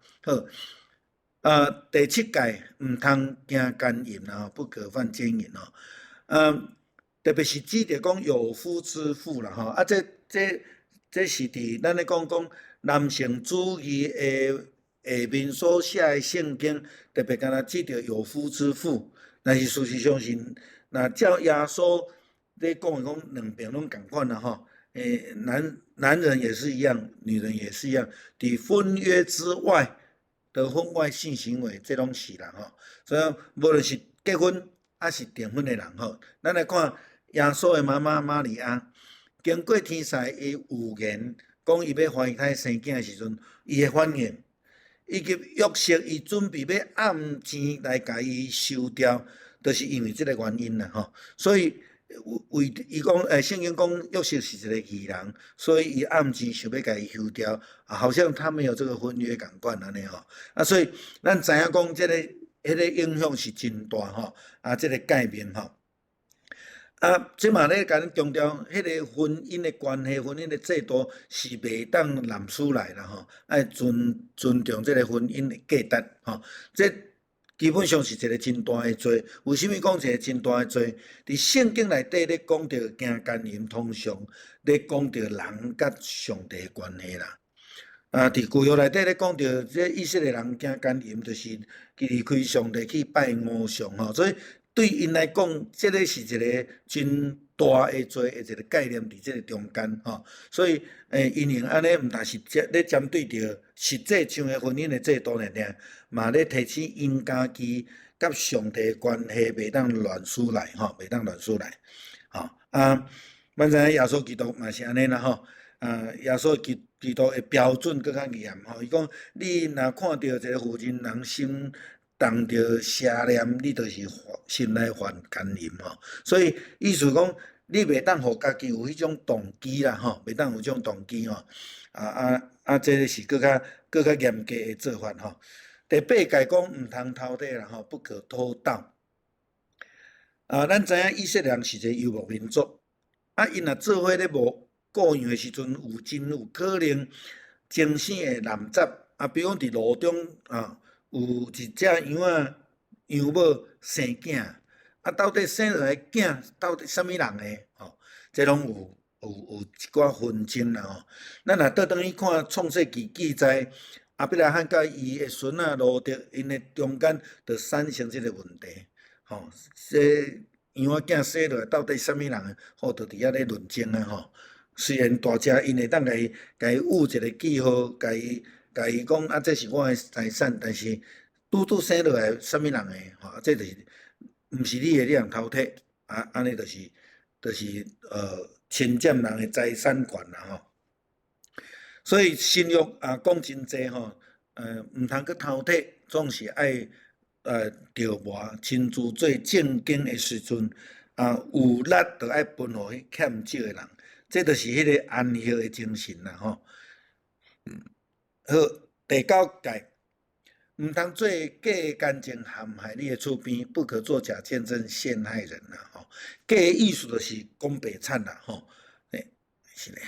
好，第七誡毋通行姦淫啦，不可犯姦淫吼。特別是指著講有夫之婦啦，吼，啊，這是佇咱咧講講男性主義的下面所寫的聖經，特別敢若指著有夫之婦，但是事實上是，若照耶穌咧講的講，兩邊攏仝款啦，吼。男人也是一樣，女人也是一樣，佇婚約之外的婚外性行為，這攏是啦，吼。所以無論是結婚抑是訂婚的人，吼，咱來看耶穌的媽媽瑪利亞，經過天使的預言，講伊欲懷胎生囝的時陣，伊的反應，以及約瑟伊準備欲暗錢來共伊收掉，就是因為這個原因啦，吼。所以為伊講，聖經講約瑟是一個義人，所以伊暗錢想欲共伊休掉，啊，好像他沒有這個婚約仝款按呢吼。啊，所以咱知影講這个彼个影響是真大吼，啊，這个誡命吼。啊，這嘛咧共咱強調，彼个婚姻的關係、婚姻的制度是袂當濫出來啦吼，愛尊重這个婚姻的價值吼。這基本上是一個真大的罪。為啥物講一個真大的罪？佇聖經內底咧講著行姦淫，通常咧講著人佮上帝的關係啦。啊，佇舊約內底咧講著，這以色列人行姦淫，就是離開上帝去拜偶像吼，所以對𪜶來講，這个是一個真大的罪的一個概念佇這个中間吼。所以，𪜶用按呢，毋但是咧針對著實際上的婚姻的制度爾爾，嘛咧提醒𪜶家己佮上帝的關係袂當亂出來吼，袂當亂出來。吼啊，咱知影耶穌基督嘛是按呢啦吼。啊，耶穌基督的標準閣較嚴吼，伊講你若看著一个婦人人心動著邪念，你就是心內犯姦淫吼。所以意思講，你袂當予家己有彼種動機啦吼，袂當有這種動機吼。啊啊啊！這个是閣較嚴格的做法吼。第八誡講毋通偷提啦吼，不可偷盜。啊，咱知影以色列人是一個遊牧民族，啊，𪜶若做伙咧牧羔羊的時陣，有真有可能精神會濫雜。啊，比如講佇路中啊，有一隻羊仔羊母生囝，啊，到底生落來囝到底啥物人的？吼，這攏有一寡紛爭啦吼。咱若倒轉去看《創世記》記載，亞伯拉罕佮伊的孫仔羅得𪜶的中間，就產生這个問題。吼，這羊仔囝生落來到底啥物人？吼，就佇遐咧論爭啊吼。雖然大隻𪜶會當共伊有一個記號，共伊講啊，這是我的財產，但是拄拄生落來啥物人的？吼，這就是毋是你的，你通偷提，啊，按呢就是侵佔人的財產權啦吼。所以新約啊講真濟吼，毋通閣偷提，總是愛著磨親自做正經的時陣，啊有力就愛分予彼欠少的人，這就是彼个安息的精神啦吼。好，第九誡，毋通做假見證陷害你的厝邊，不可作假見證陷害人啦吼。假的意思就是講白賊啦吼，是咧。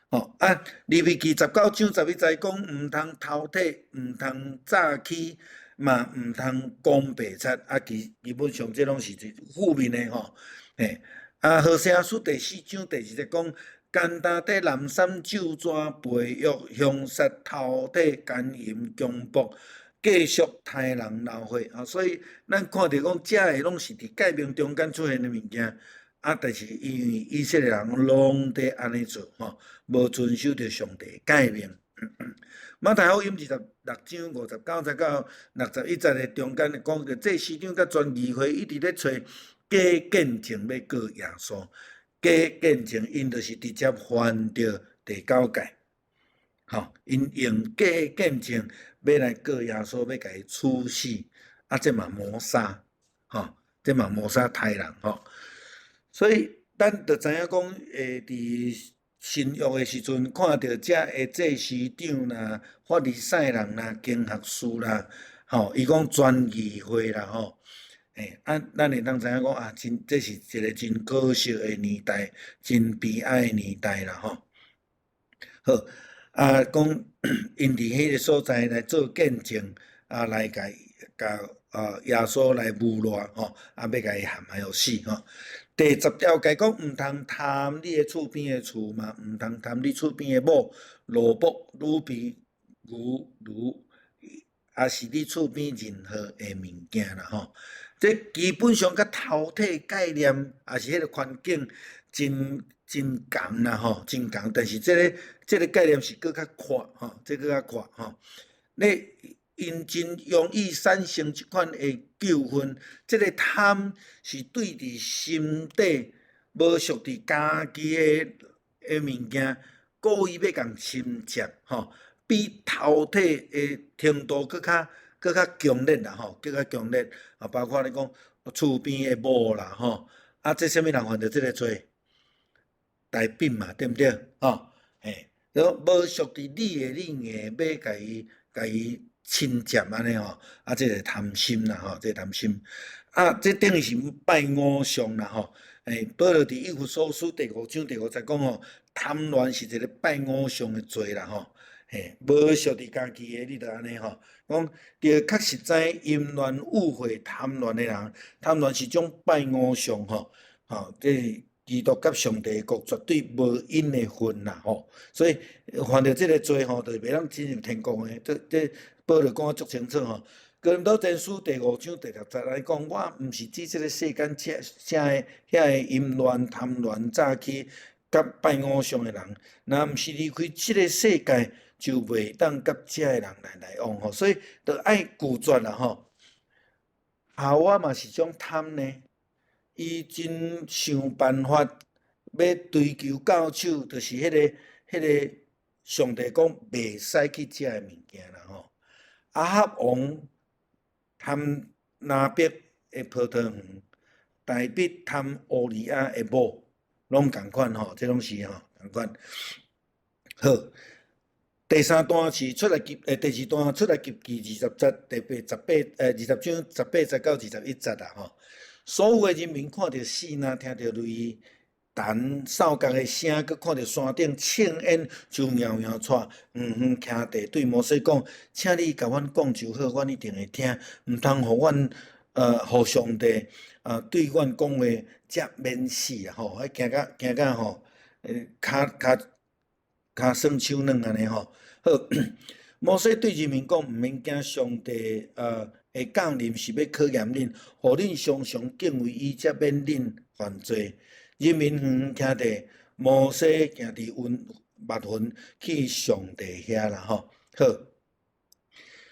吼啊，利未記19章11節講，毋通偷提，毋通詐欺，嘛毋通講白賊。啊，基本上這攏是負面的吼。啊，何西阿書第四章第二節講，簡單綴濫散咒詛、背約、兇殺、偷提、姦淫、強暴、繼續殺人流血。啊，所以咱看著講，這个攏是佇誡命中間出現的物件。啊，但是因為以色列人攏佇按呢做吼，無遵守著上帝誡命。馬太福音26章59節到61節的中間講著，祭司長佮全議會一直咧揣假見證欲告耶穌，假見證𪜶就是直接犯著第九誡，吼，𪜶用假見證欲來告耶穌，欲共伊處死，啊，這嘛謀殺，吼，這嘛謀殺殺人，吼。所以咱就知影講，佇新約的時陣，看著遮的祭司長啦、法利賽人啦、經學士啦，吼，伊講全議會啦，吼，欸，啊，咱會當知影講啊，真這是一個真可惜的年代，真悲哀的年代啦，吼。好，啊，講𪜶佇彼个所在來做見證，啊，來共共啊耶穌來誣賴吼，啊，欲共伊陷害予死吼。第十條誡講，毋通貪你的厝邊的厝嘛，毋通貪你厝邊的某、奴僕、女婢、牛、驢，抑是你厝邊任何的物件啦吼。這基本上佮偷提概念，抑是彼个環境真真仝啦吼，真仝。但是這個概念是閣較闊吼，這閣較闊吼。你𪜶真容易產生這款的糾紛，這個貪是對佇心底無屬佇家己的物件，故意欲共侵佔吼，比偷提的程度閣較強烈啦吼，閣較強烈啊！包括你講厝邊的某啦吼，啊，這啥物人犯著這个罪？大衛嘛，對毋對？吼，嘿，你講無屬佇你的，你硬欲共伊侵佔按呢吼，啊，這個貪心啦吼，這個貪心，啊，這等於是拜偶像啦吼。欸，保羅佇以弗所書第五章第五節講吼，貪戀是一個拜偶像的罪啦吼。嘿，無屬佇家己的，你就按呢吼。講著確實知淫亂、誤會、貪戀的人，貪戀是種拜偶像吼，吼，這是基督佮上帝的國絕對無𪜶的份啦吼。所以犯著這个罪吼，就是袂當進入天國的。這保羅講得足清楚吼。哥林多前書第五章第六節來講，我毋是指這个世間遮遮个遐个淫亂、貪戀、詐欺、佮拜偶像的人，若毋是離開這个世界，就袂當佮遮个人來往吼。所以著愛拒絕啦吼。夏娃嘛是種貪呢，伊真想辦法欲追求到手，就是彼個上帝講袂使去食的物件啦吼。亞哈王貪拿伯的葡萄園，大衛貪烏利亞的某，攏仝款吼，這攏是吼仝款。好，第三段是出埃及，第二段出埃及記二十節，第八十八，20章18節到21節啦吼。所有的人民看著示拿，聽著雷霆掃角的聲，閣看著山頂青煙就搖搖掣，遠遠徛地對摩西講：請你共阮講就好，阮一定會聽，毋通予阮，予上帝對阮講話，才免死啊！吼，彼驚甲驚甲吼，跤跤跤酸手軟按呢吼。好，摩西對人民講：毋免驚，上帝的降臨是欲考驗恁，予恁常常敬畏伊，才免恁犯罪。人民遠遠徛地，摩西行佇雲密雲去上帝遐啦吼。好，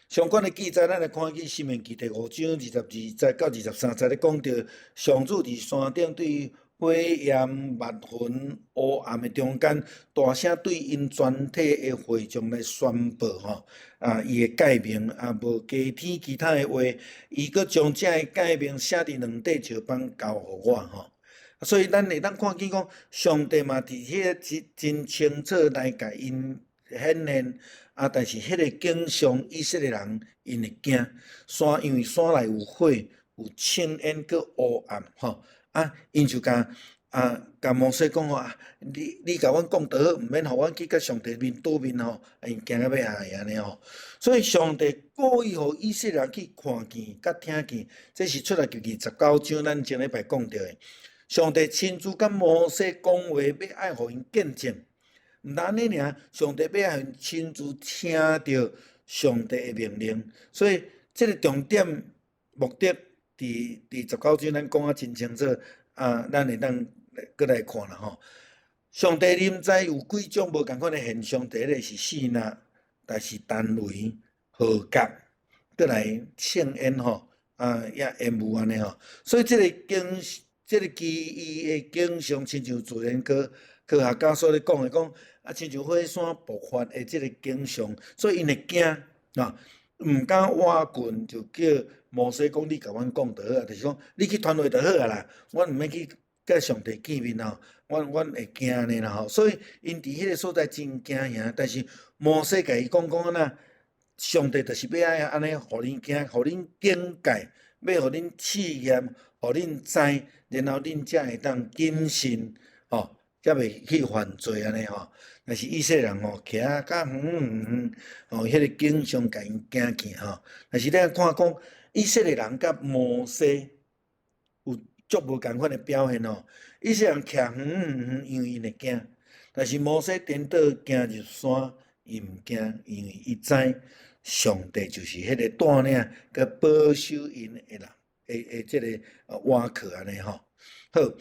相關的記載，咱來看見申命記第五章22節到23節咧講著上主佇山頂對火焰、密雲、烏暗的中間，大聲對𪜶全體的會眾來宣布吼，啊，伊的誡命啊，無加添其他的話，伊閣將這个誡命寫佇兩塊石板交予我吼。所以咱會當看見講，上帝嘛佇彼个真真清楚來共𪜶顯現，啊，但是彼个景象，以色列人𪜶會驚山，因為山內有火、有青煙、閣烏暗吼，啊，𪜶就共啊，共摩西講吼，啊，你共阮講就好，毋免予阮去佮上帝面對面吼，𪜶驚甲欲死按呢吼。所以上帝故意予以色列人去看見、佮聽見，這是出埃及記19章咱前禮拜講著的。上帝親自佮摩西講話，欲愛予𪜶見證，毋但按呢爾，上帝欲愛𪜶親自聽著上帝的命令。所以這个重點目的，佇19章咱講啊真清楚，啊，咱會當閣來看啦吼。上帝臨在有幾種無仝款的現象，第一个是示拿，但是單位、號角，閣來青煙吼，啊，也煙霧按呢吼。所以這个景，這个奇異的景象，親像自然科學家所咧講的，講啊，親像火山爆發的這个景象，所以𪜶會驚啊，毋敢倚近，就叫摩西講：你共阮講就好啊，就是講你去傳話就好啊啦，阮毋免去佮上帝見面吼，阮會驚呢啦吼。所以𪜶佇彼个所在真驚嚇，但是摩西共伊講講按怎，上帝就是欲愛按呢，予恁驚，予恁警戒，欲予恁試驗，予恁知，然後恁才會當謹慎吼，才袂去犯罪按呢吼。但是以色列人吼，徛較遠遠遠，吼，彼個景象共𪜶驚去吼。但是咱看講，以色列人佮摩西有足無仝款的表現吼。以色列人徛遠遠遠，因為𪜶會驚。但是摩西顛倒行入山，伊毋驚，因為伊知上帝就是彼個帶領佮保守𪜶的人，的這个倚靠按呢吼。好，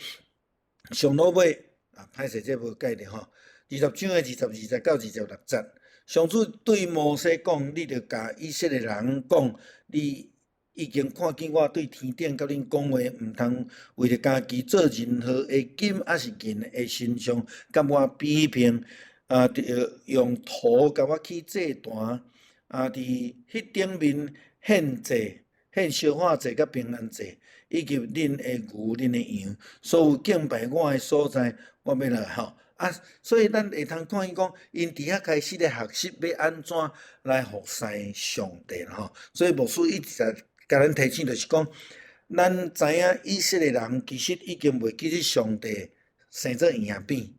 上落尾啊，歹勢這無蓋著吼。20章的22節到26節，上主對摩西講：你著共以色列人講，你已經看見我對天頂佮恁講話，毋通為著家己做任何的金抑是銀的神像，佮我比拼。啊，著用土共我起祭壇，啊，佇彼頂面獻祭、獻燒化祭佮平安祭，以及恁的牛、恁的羊，所有敬拜我的所在，我欲來吼。啊，所以咱會通看見講，𪜶佇遐開始咧學習欲按怎來服侍上帝啦吼。所以牧師一直在共咱提醒，就是講，咱知影以色列人其實已經袂記得上帝生做嬰仔。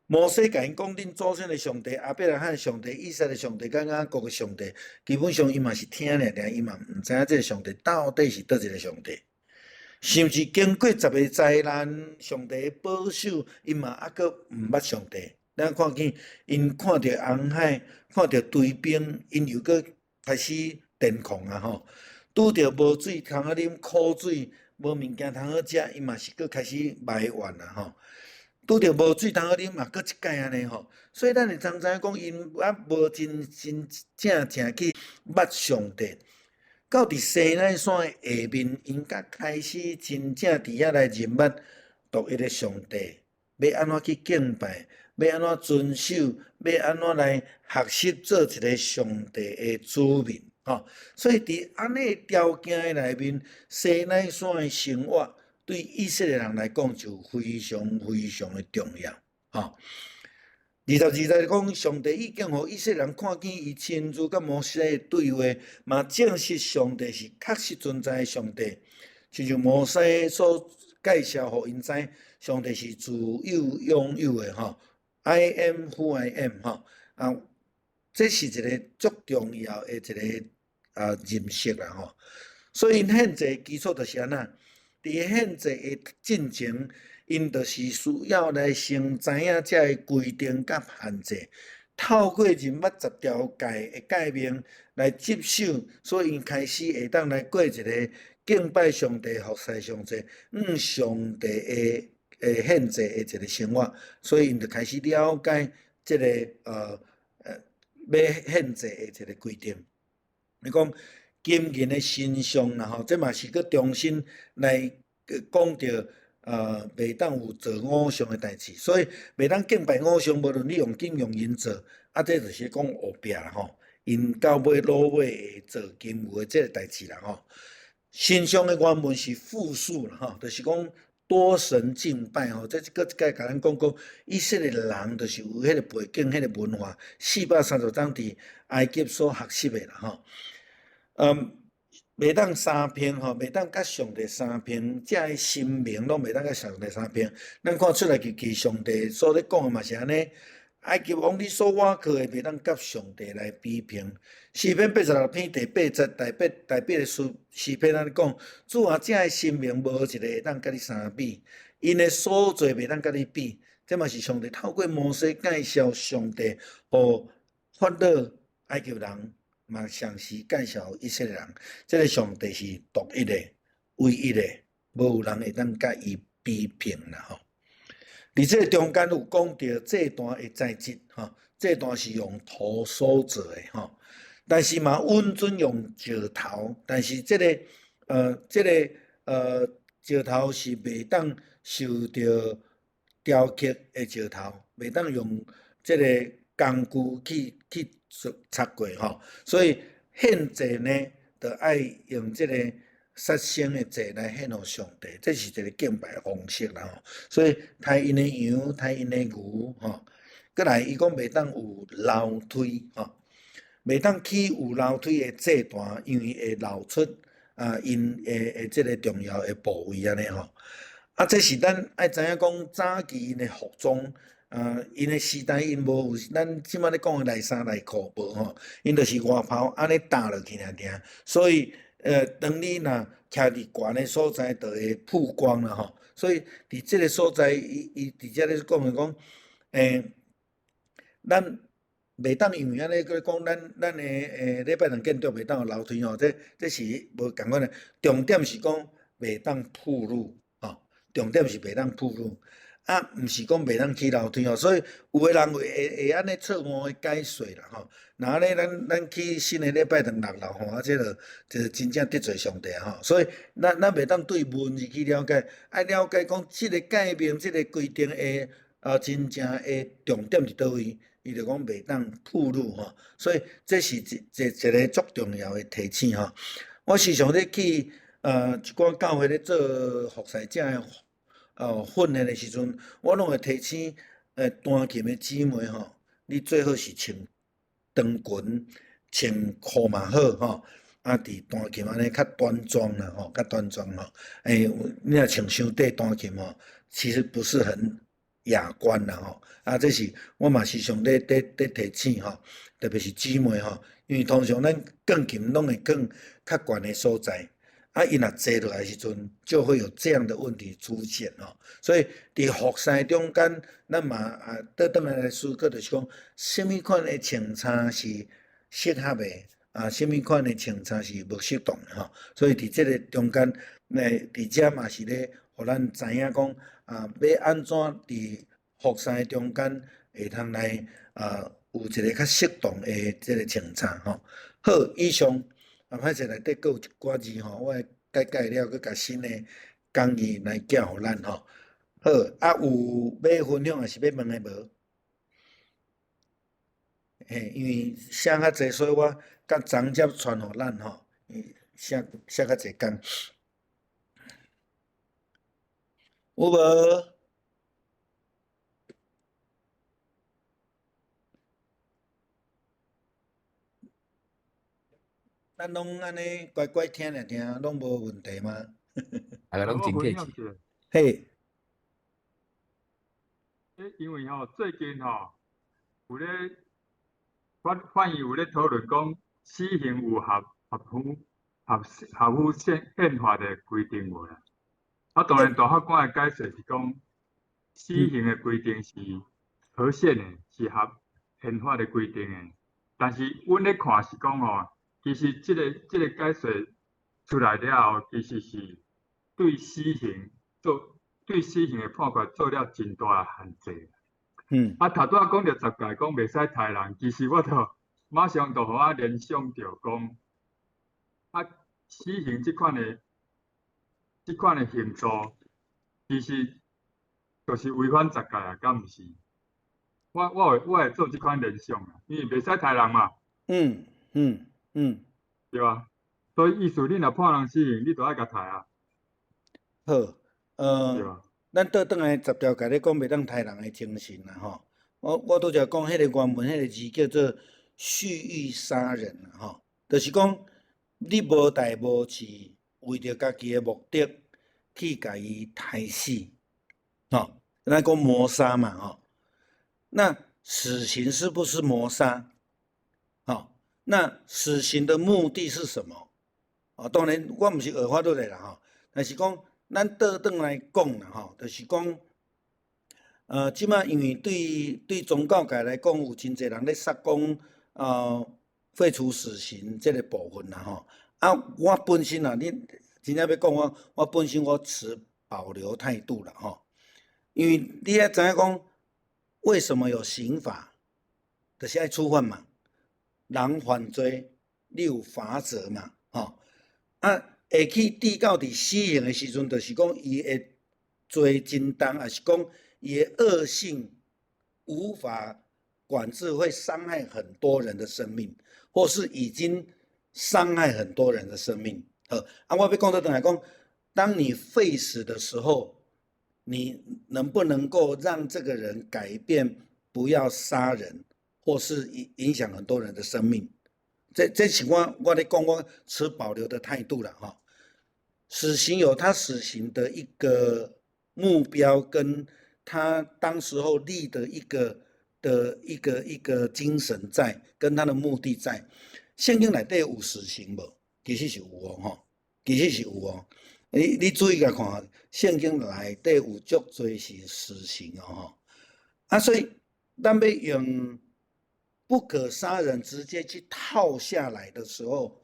摩西共𪜶講，恁祖先的上帝、亞伯拉罕的上帝、以撒的上帝、佮雅各的上帝，基本上伊嘛是聽爾爾，伊嘛毋知影這个上帝到底是佗一个上帝。甚至經過十个災難，上帝的保守，𪜶嘛猶閣毋捌上帝。咱看見𪜶看著紅海，看著追兵，𪜶又閣開始癲狂啊吼！拄著無水通好啉，苦水，無物件通好食，𪜶嘛是閣開始埋怨啊吼！拄著無水通好啉嘛，閣一擺按呢吼。所以咱會通知影講，𪜶猶無真真正正去捌上帝。到佇西奈山的下面，𪜶才開始真正佇遐來認捌獨一的上帝，欲按怎去敬拜，欲按怎遵守，欲按怎來學習做一个上帝的子民，吼。所以佇按呢條件的內面，西奈山的生活對以色列人來講就非常非常的重要，吼。22節講，上帝已經予以色列人看見伊親自佮摩西的對話，嘛證實上帝是確實存在的上帝。親像摩西所介紹予𪜶知，上帝是自有永有的吼。I am who I am 吼啊，這是一个足重要的一个認識啦吼。所以獻祭基礎就是按怎，佇獻祭的進前，𪜶就是需要來先知影這个規定佮限制，透過認捌十條誡的誡命來執守，所以𪜶開始會當來過一个敬拜上帝、服侍上帝、按上帝的獻祭的一个生活，所以𪜶就開始了解這个欲獻祭的一个規定。你講金銀的神像啦吼，這嘛是閣重新來講著。袂當有做偶像的代誌，所以袂當敬拜偶像，無論你用金用銀做，啊，這就是講後壁啦吼。𪜶到尾落尾會做金牛的這个代誌啦吼。神像的原文是複數啦吼，就是講多神敬拜吼。這閣一擺共咱講講，以色列人就是有彼个背景、彼个文化，430冬佇埃及所學習的啦吼。袂當相並吼，袂當佮上帝相並，這个神明攏袂當佮上帝相並。咱看出來其實上帝所咧講的嘛是按呢。埃及王你所倚靠的，袂當佮上帝來比拼。詩篇86篇第八節，大衛的詩篇按呢講：主啊，這个神明無一个會當佮你相比，𪜶的所做袂當佮你比。這嘛是上帝透過摩西介紹上帝，予法老埃及人，嘛同時介紹以色列人，這个上帝是獨一的、唯一的，無有人會當佮伊比拼啦吼。佇這个中間有講著祭壇的材質吼，祭壇是用土所做的吼，但是嘛允准用石頭，但是這个石頭是袂當受著雕刻的石頭，袂當用這个工具去擦過吼，所以獻祭呢，就愛用這个殺牲的祭來獻予上帝，這是一個敬拜方式啦吼。所以刣𪜶的羊，刣𪜶的牛吼，閣來伊講袂當有樓梯吼，袂當起有樓梯的祭壇，因為會露出啊𪜶的這个重要的部位按呢吼。啊，這是咱愛知影講早期𪜶的服裝。啊，𪜶的時代𪜶無有咱這擺咧講的內衫內褲無吼，𪜶就是外袍按呢搭落去爾爾，所以當你若徛佇懸的所在，就會曝光啦吼。所以佇這个所在，伊伊佇遮咧講的講，咱袂當因為按呢閣講咱咱的禮拜堂建築袂當有樓梯吼，這這是無仝款的。重點是講袂當暴露吼，重點是袂當暴露。啊，毋是講袂當起樓梯吼，所以有的人會會會按呢錯誤的解說啦吼。若按呢，咱咱去新的禮拜堂六樓吼，啊，這個就真正得罪上帝吼。所以咱咱袂當對文字去了解，愛了解講這个誡命、這个規定的啊，真正的重點佇佗位？伊就講袂當暴露吼。所以這是一一一个足重要的提醒吼。我時常咧去一寡教會咧做服侍者的訓練的時陣，我攏會提醒彈琴的姊妹吼，你最好是穿長裙、穿褲嘛好吼，啊，佇彈琴按呢較端莊啦吼，較端莊吼。你若穿傷短彈琴吼，其實不是很雅觀啦吼。啊，這是我嘛時常咧咧咧提醒吼，特別是姊妹吼，因為通常咱鋼琴攏會放較懸的所在。啊，伊若坐落來時陣，就會有這樣的問題出現吼。所以佇服侍中間，咱嘛啊，倒轉來來思考，就是講，啥物款的穿衫是適合的，啊，啥物款的穿衫是無適當的吼。所以佇這个中間，佇遮嘛是咧，予咱知影講，啊，欲按怎佇服侍中間會通來啊，有一个較適當的這个穿衫吼。好，以上。啊，歹勢內底閣有一寡字吼，我會改改了，閣共新的講義來寄予咱吼。好，啊有欲分享抑是欲問的無？嘿，因為寫較濟，所以我較直接傳予咱吼，寫寫較濟工。有無？咱攏按呢乖乖聽爾聽，攏無問題嗎？大家攏真客氣。嘿。因為吼最近吼有咧法法院有咧討論講死刑有合合乎合合乎憲憲法的規定無啦？啊，當然大法官的解釋是講死刑的規定是合憲的，是合憲法的規定的。但是阮咧看是講吼，其實這个這个解釋出來了後，其實是對死刑做對死刑的判決做了真大的限制。啊，頭拄仔講著十誡講袂使刣人，其實我就馬上就予我聯想著講，啊，死刑這款的這款的刑訴，其實就是違反十誡啊，敢毋是？我我會我會做這款聯想啊，因為袂使刣人嘛。對吧？所以意思你若判人死刑，你就愛共刣啊。好，咱倒轉來十條誡咧講袂當刣人的精神啦吼。我我拄才講彼个原文，彼个字叫做蓄意殺人啦吼，就是講你無代無誌，為著家己的目的去共伊刣死，吼，咱講謀殺嘛吼。那死刑是不是謀殺？吼，那死刑的目的是什麼？哦，當然我毋是學法律的啦吼，但是講咱倒轉來講啦吼，就是講，這擺因為對對宗教界來講，有真濟人咧殺講，廢除死刑這个部分啦吼。啊，我本身啊，你真正欲講我，我本身我持保留態度啦吼，因為你愛知影講，為什麼有刑法？就是愛處罰嘛，人犯罪，你有罰則嘛，吼。啊，會去治到佇死刑的時陣，就是講伊的罪真重，抑是講伊的惡性無法管制，會傷害很多人的生命，或是已經傷害很多人的生命。好，啊，我欲講倒轉來講，當你廢死的時候，你能不能夠讓這個人改變，不要殺人，或是影響很多人的生命？這情況我咧講，我持保留的態度啦，哈。死刑有他死刑的一個目標，跟他當時候立的一個精神在，跟他的目的在。聖經內底有死刑無？其實是有哦，吼，其實是有哦。你注意共看，聖經內底有足濟是死刑哦，吼。啊，所以咱欲用不可殺人直接去套下來的時候，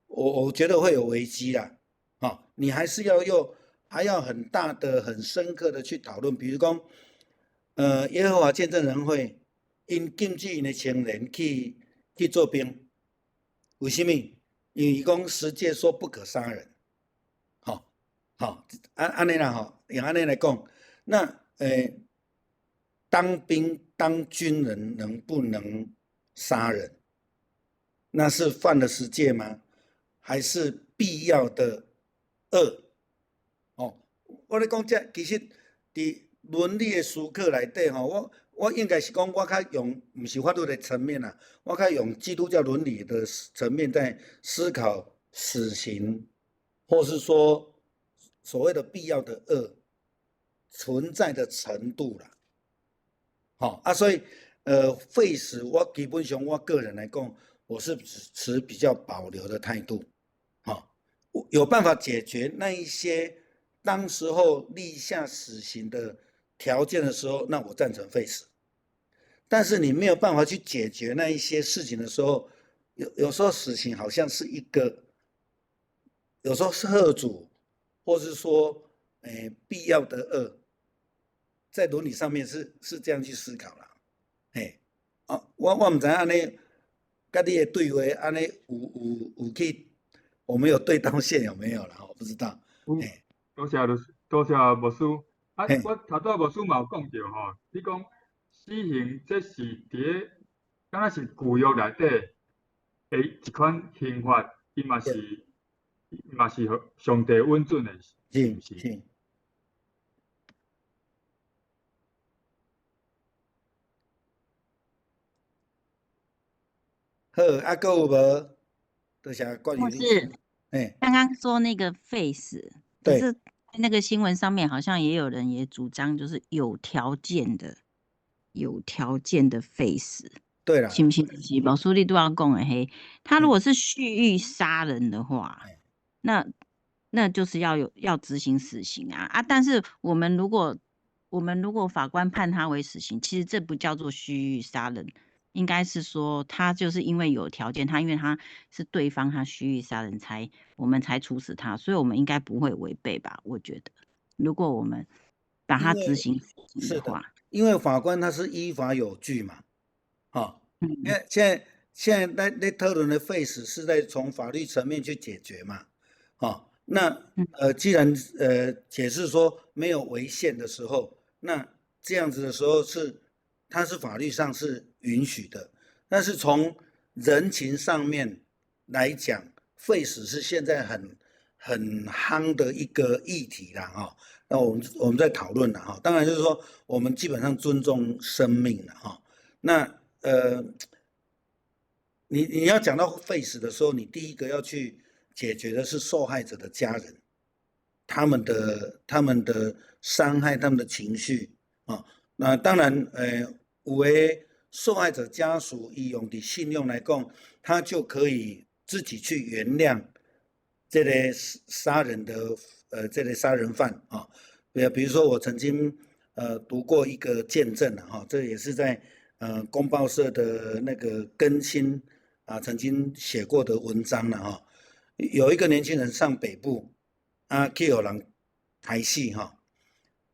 我覺得會有危機啦。啊，你還是要用，還要很大的、很深刻的去討論。比如講，耶和華見證人會𪜶禁止𪜶的青年去做兵，為啥物？因為伊講十誡說不可殺人。好，好，按呢啦吼，用按呢來講，那當兵當軍人能不能殺人？那是犯了十誡嗎？還是必要的惡？哦，我咧講這其實佇倫理的思考內底吼，我應該是講我較用，毋是法律的層面啦，我較用基督教倫理的層面在思考死刑，或是說所謂的必要的惡存在的程度啦。好啊，所以廢死我基本上我個人來講，我是持比較保留的態度。好，有辦法解決那一些當時候立下死刑的條件的時候，那我贊成廢死。但是你沒有辦法去解決那一些事情的時候，有時候死刑好像是一個，有時候是嚇阻，或是說，必要的惡，在倫理上面是這樣去思考啦。嘿，啊，我毋知按呢，佮你的對話按呢有去，我們有對到線有沒有啦？我不知道。多謝律師，多謝牧師。啊，我頭拄仔牧師嘛有講著吼，你講死刑這是佇咧，敢若是舊約內底的一款刑罰，伊嘛是上帝允准的，是毋是？是。好，啊，閣有無？多謝關於是，剛剛說那個廢死，可是那個新聞上面好像也有人也主張，就是有條件的、有條件的廢死。對啦，是毋是？是牧師你拄仔講的彼，他如果是蓄意殺人的話，那就是要執行死刑啊啊！但是我們如果法官判他為死刑，其實這不叫做蓄意殺人。應該是說，他就是因為有條件，他因為他是對方，他蓄意殺人才我們才處死他，所以我們應該不會違背吧？我覺得，如果我們把他執行死刑的話，因為法官他是依法有據嘛，哈，因為現在那討論的廢死是在從法律層面去解決嘛，哈，那既然解釋說沒有違憲的時候，那這樣子的時候是。它是法律上是允許的，但是從人情上面來講，廢死是現在很夯的一個議題啦，哈。那我們在討論啦，哈。當然就是說，我們基本上尊重生命了，哈。那你要講到廢死的時候，你第一個要去解決的是受害者的家人，他們的傷害，他們的情緒啊。那當然，有的受害者家屬，伊用的信用來講，他就可以自己去原諒這個殺人的這個殺人犯啊。比如說，我曾經讀過一個見證哈，這也是在公報社的那個更新啊，曾經寫過的文章了哈。有一個年輕人上北部啊，去予人刣死哈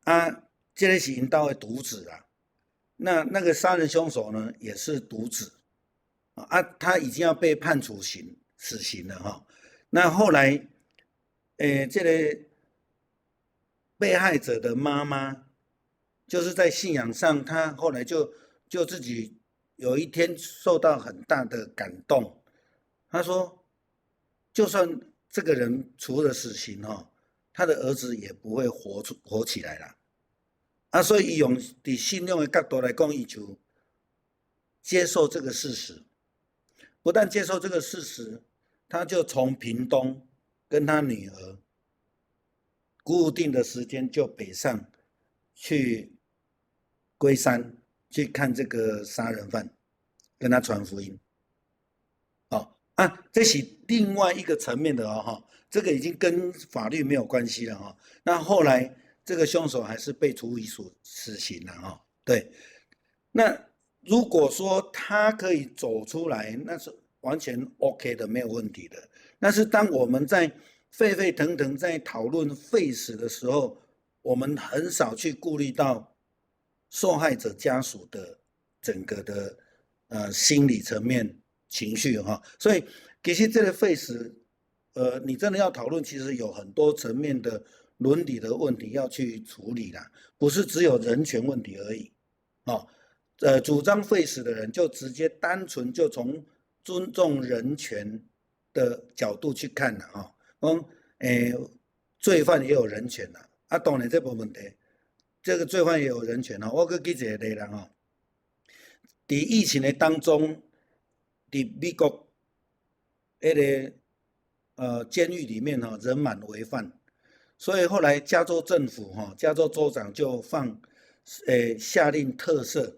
啊。這個是𪜶兜的獨子啊，那個殺人兇手呢，也是獨子啊，他已經要被判處刑死刑了哈。那後來，這個被害者的媽媽，就是在信仰上，他後來就自己有一天受到很大的感動，他說，就算這個人除了死刑吼，他的兒子也不會活起來啦。啊，所以伊用佇信仰的角度來講，伊就接受這個事實。不但接受這個事實，他就從屏東跟他女兒固定的時間就北上去龜山去看這個殺人犯，跟他傳福音。哦啊，這是另外一個層面的哦，哈，這個已經跟法律沒有關係了哈。那後來這個兇手還是被處以死刑了哈。對，那如果說他可以走出來，那是完全 OK 的，沒有問題的。但是當我們在沸沸騰騰在討論廢死的時候，我們很少去顧慮到受害者家屬的整個的心理層面情緒哈。所以其實這個廢死，你真的要討論，其實有很多層面的倫理的問題要去處理啦，不是只有人權問題而已。哦，主張廢死的人就直接單純就從尊重人權的角度去看了哈。講，罪犯也有人權啦，啊，當然這無問題，這個罪犯也有人權哦。我閣舉一個例啦吼，佇疫情的當中，佇美國彼个監獄裡面吼人滿為患，所以後來加州政府哈，加州州長就放，下令特赦，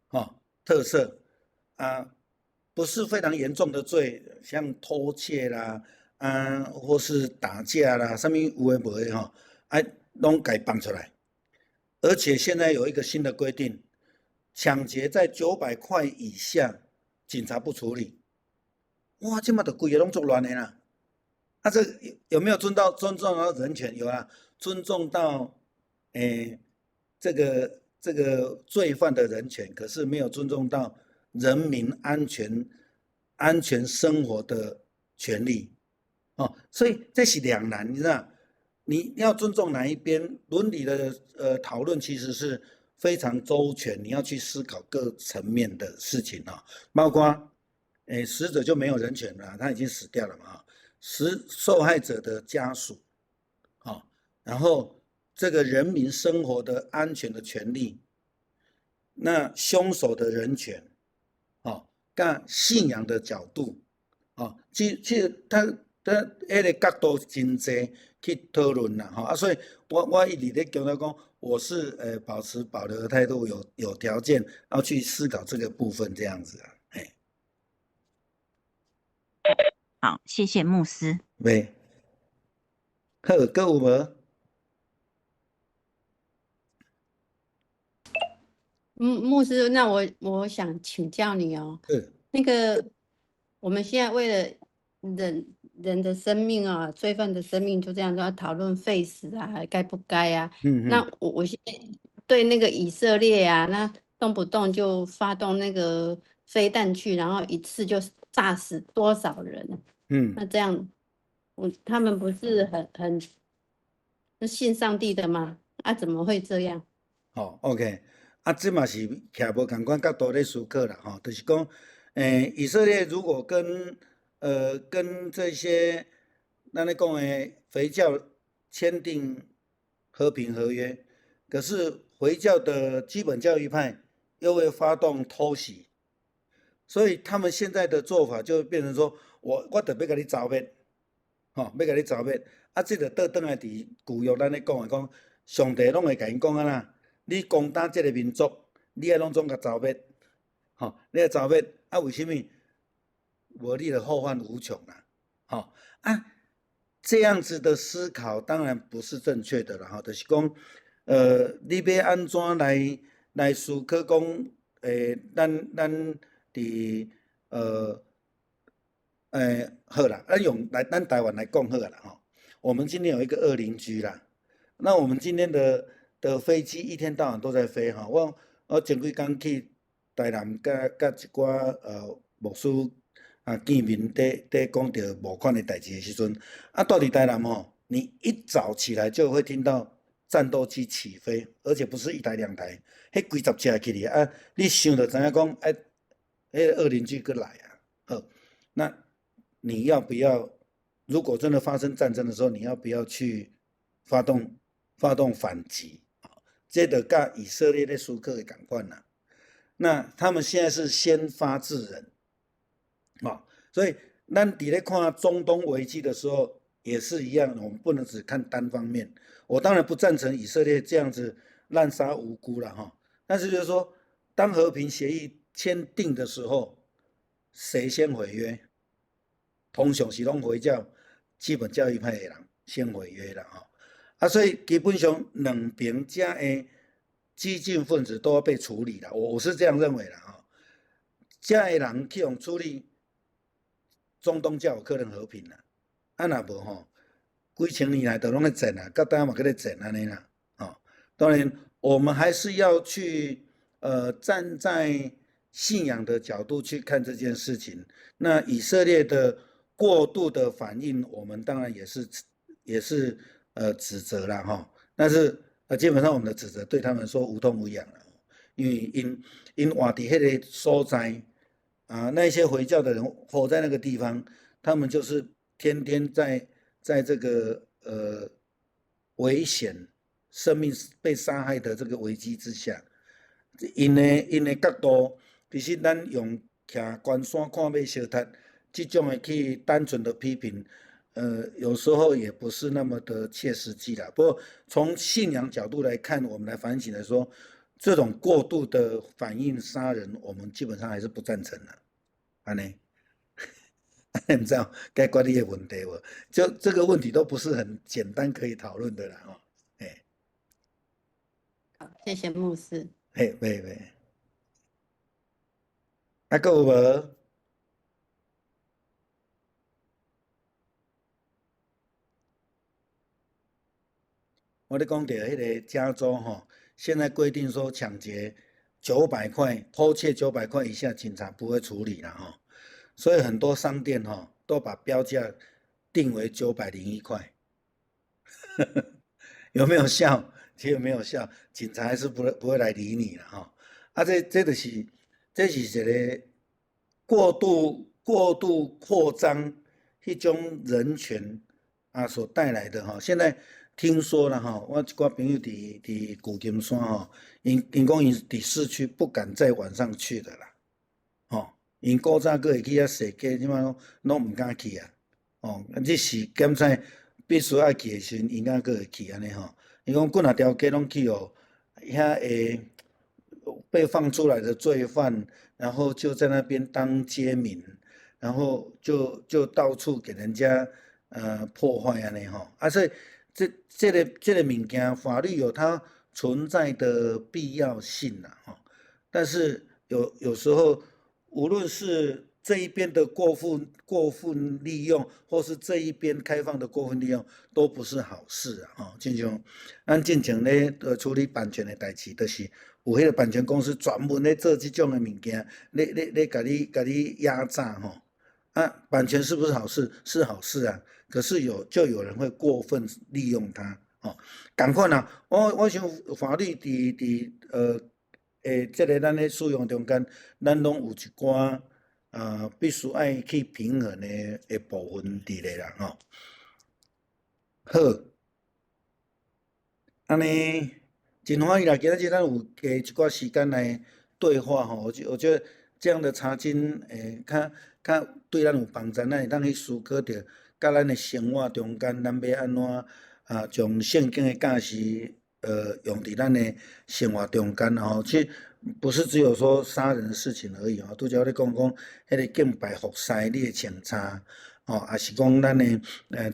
哈，特赦，啊，不是非常嚴重的罪，像偷竊啦，啊，或是打架啦，啥物有的無的吼，啊，攏共放出來。而且現在有一個新的規定，搶劫在900塊以下，警察不處理。哇，這馬就規个攏足亂的啦。啊，這有沒有尊重到人權？有啊，尊重到，這個罪犯的人權，可是沒有尊重到人民安全生活的權利。哦，所以這是兩難，你知道？你要尊重哪一邊？倫理的討論其實是非常周全，你要去思考各層面的事情啊，包括，死者就沒有人權了，他已經死掉了嘛，受害者的家屬，啊，然後這個人民生活的安全的權利，那兇手的人權，啊，佮信仰的角度，啊，其實他彼个角度真濟去討論啦，吼啊，所以我一直咧強調講，我是保持保留的態度，有條件要去思考這個部分這樣子啊，嘿。好，謝謝牧師。喂，好，閣有無？嗯，牧師，那我想請教你哦，那個我們現在為了人的生命啊，罪犯的生命就這樣都要討論廢死啊，該不該啊？那我現在對那個以色列啊，那動不動就發動那個飛彈去，然後一次就炸死多少人？那這樣，他們不是很信上帝的嗎？啊，怎麼會這樣？好，OK，啊，這嘛是徛無仝款角度咧思考啦，吼，就是講，以色列如果跟這些咱咧講的回教簽訂和平合約，可是回教的基本教義派又會發動偷襲，所以他們現在的做法就變成說，我特別共你剿滅，吼，欲共你剿滅，啊，這就倒轉來佇舊約咱咧講的講，上帝攏會共𪜶講按怎，你攻打這個民族，你愛攏總共剿滅，吼，你愛剿滅，啊，為啥物？無你就後患無窮啦，吼啊，這樣子的思考當然不是正確的啦，吼，就是講，你欲按怎來思考講，咱佇好啦，咱用來咱台灣來講好啦，吼，我們今天有一個惡鄰居啦，那我們今天的飛機一天到晚都在飛，哈，我前幾工去台南，佮一寡牧師啊見面，佇講著募款的代誌的時陣，啊，蹛佇台南吼，你一早起來就會聽到戰鬥機起飛，而且不是一台兩台，彼幾十架起去啊，你想就知影講，哎，彼個惡鄰居閣來啊，好，那你要不要如果真的发生战争的时候，你要不要去发动反击？這就佮以色列咧思考的仝款啦。那他們現在是先發制人，啊，所以咱佇咧看中東危機的時候也是一樣，我們不能只看單方面。我當然不贊成以色列這樣子濫殺無辜了哈，但是就是說，當和平協議簽訂的時候，誰先毀約？通常是攏回教基本教義派的人先毀約了哈。啊，所以基本上兩邊遮的激進分子都要被處理了，我是這樣認為的哈。遮的人去予處理，中東才有可能和平啦。啊，若無吼，幾千年來都攏咧戰啊，到今嘛閣咧戰按呢啦。哦，當然我們還是要去站在信仰的角度去看這件事情。那以色列的過度的反應，我們當然也是指責了哈，但是基本上我們的指責對他們說無痛無癢了，因為𪜶𪜶活佇彼个所在啊，那些回教的人活在那個地方，他們就是天天在這個危險、生命被殺害的這個危機之下，𪜶的角度，其實咱用徛懸山看馬相踢，這種的去單純的批評。有時候也不是那麼的切實際啦。不過從信仰角度來看，我們來反省來說，這種過度的反應殺人，我們基本上還是不贊成的。按呢，你毋知解決你的問題無？就這個問題都不是很簡單可以討論的啦。哦，哎，好，謝謝牧師。嘿，袂袂，啊，閣有無？我咧講著彼个加州吼，現在規定說搶劫九百塊，偷竊九百塊以下，警察不會處理啦吼。所以很多商店吼都把標價定為901塊，有沒有效？其實沒有效，警察還是不會來理你啦吼。啊，這就是這是一個過度擴張彼種人權啊所帶來的吼。現在聽說了吼，我一寡朋友佇舊金山吼，𪜶𪜶講𪜶佇市區不敢在晚上去的啦，吼，𪜶古早閣會去遐踅街，這擺攏毋敢去啊，哦，這是檢採必須愛去的時陣，𪜶敢閣會去按呢吼。伊講幾若條街攏去予遐會被放出來的罪犯，然後就在那邊當街民，然後就到處給人家破壞按呢吼，啊所以。這個物件，法律有它存在的必要性啦，吼。但是有時候，無論是這一邊的過分利用，或是這一邊開放的過分利用，都不是好事啊，吼。親像咱進前咧處理版權的代誌，就是有彼個版權公司專門咧做這種的物件，咧共你壓榨吼。啊，版權是不是好事？是好事啊。可是就有人會過分利用它，哦，仝款啊，我想法律佇這個咱咧使用中間，咱攏有一寡啊必須愛去平衡的部分佇咧啦，吼。好，按呢真歡喜啦，今仔日咱有加一寡時間來對話吼，我覺得這樣的查經較對咱有幫助，咱會當去思考著。佮咱的生活中間，咱欲按怎啊？將聖經的教示，用佇咱的生活中間吼。其實不是只有說殺人的事情而已吼。拄才我咧講講，彼个敬拜服侍你的穿插，吼，抑是講咱的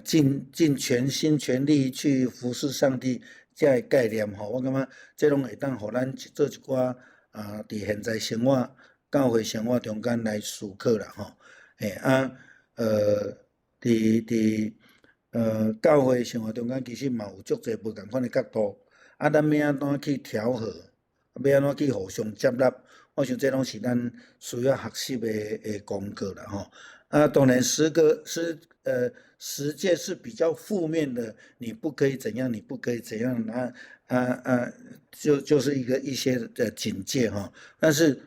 盡全心全力去服侍上帝這个概念吼，我感覺這攏會當予咱做一寡啊，佇現在生活、教會生活中間來思考啦吼。嘿啊，佇教會生活中間，其實嘛有足濟無仝款的角度，啊，咱欲按怎去調和，欲按怎去互相接納，我想這攏是咱需要學習的功課啦吼。啊，當然十誡是比較負面的，你不可以怎樣，你不可以怎樣，啊，就是一些的警戒哈。但是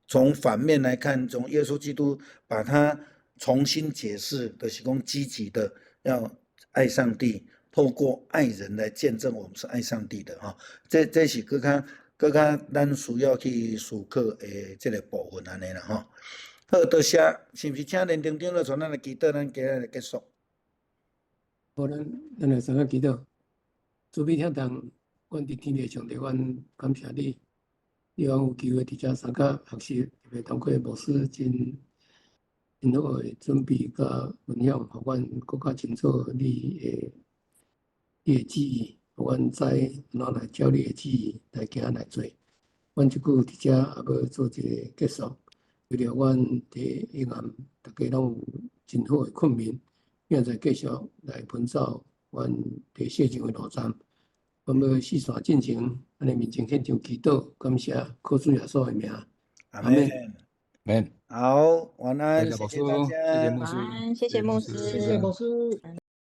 從反面來看，從耶穌基督把他重新解釋，就是講積極的要愛上帝，透過愛人來見證我們是愛上帝的吼。這是閣較咱需要去思考的這个部分按呢啦吼。好，多謝，是毋是請連長長老帶咱來祈禱，咱今仔日結束。好，咱來三個祈禱。慈悲天父，阮佇天的上帝，阮感謝你，你予阮有機會佇遮相佮學習，特別通過牧師真真好的準備佮分享，予阮閣較清楚你的旨意，予阮知按怎來照你的旨意來行來做。阮這久佇遮也欲做一个結束，為著阮佇黑暗，逐家攏有真好的困眠，明仔載繼續來奔走阮佇世上的路程。阮欲四散進前，按呢面前獻上祈禱，感謝靠主耶穌的名。阿門。們。好，晚安，謝謝謝謝大家。謝謝牧師，晚安，謝謝牧師，謝謝牧師。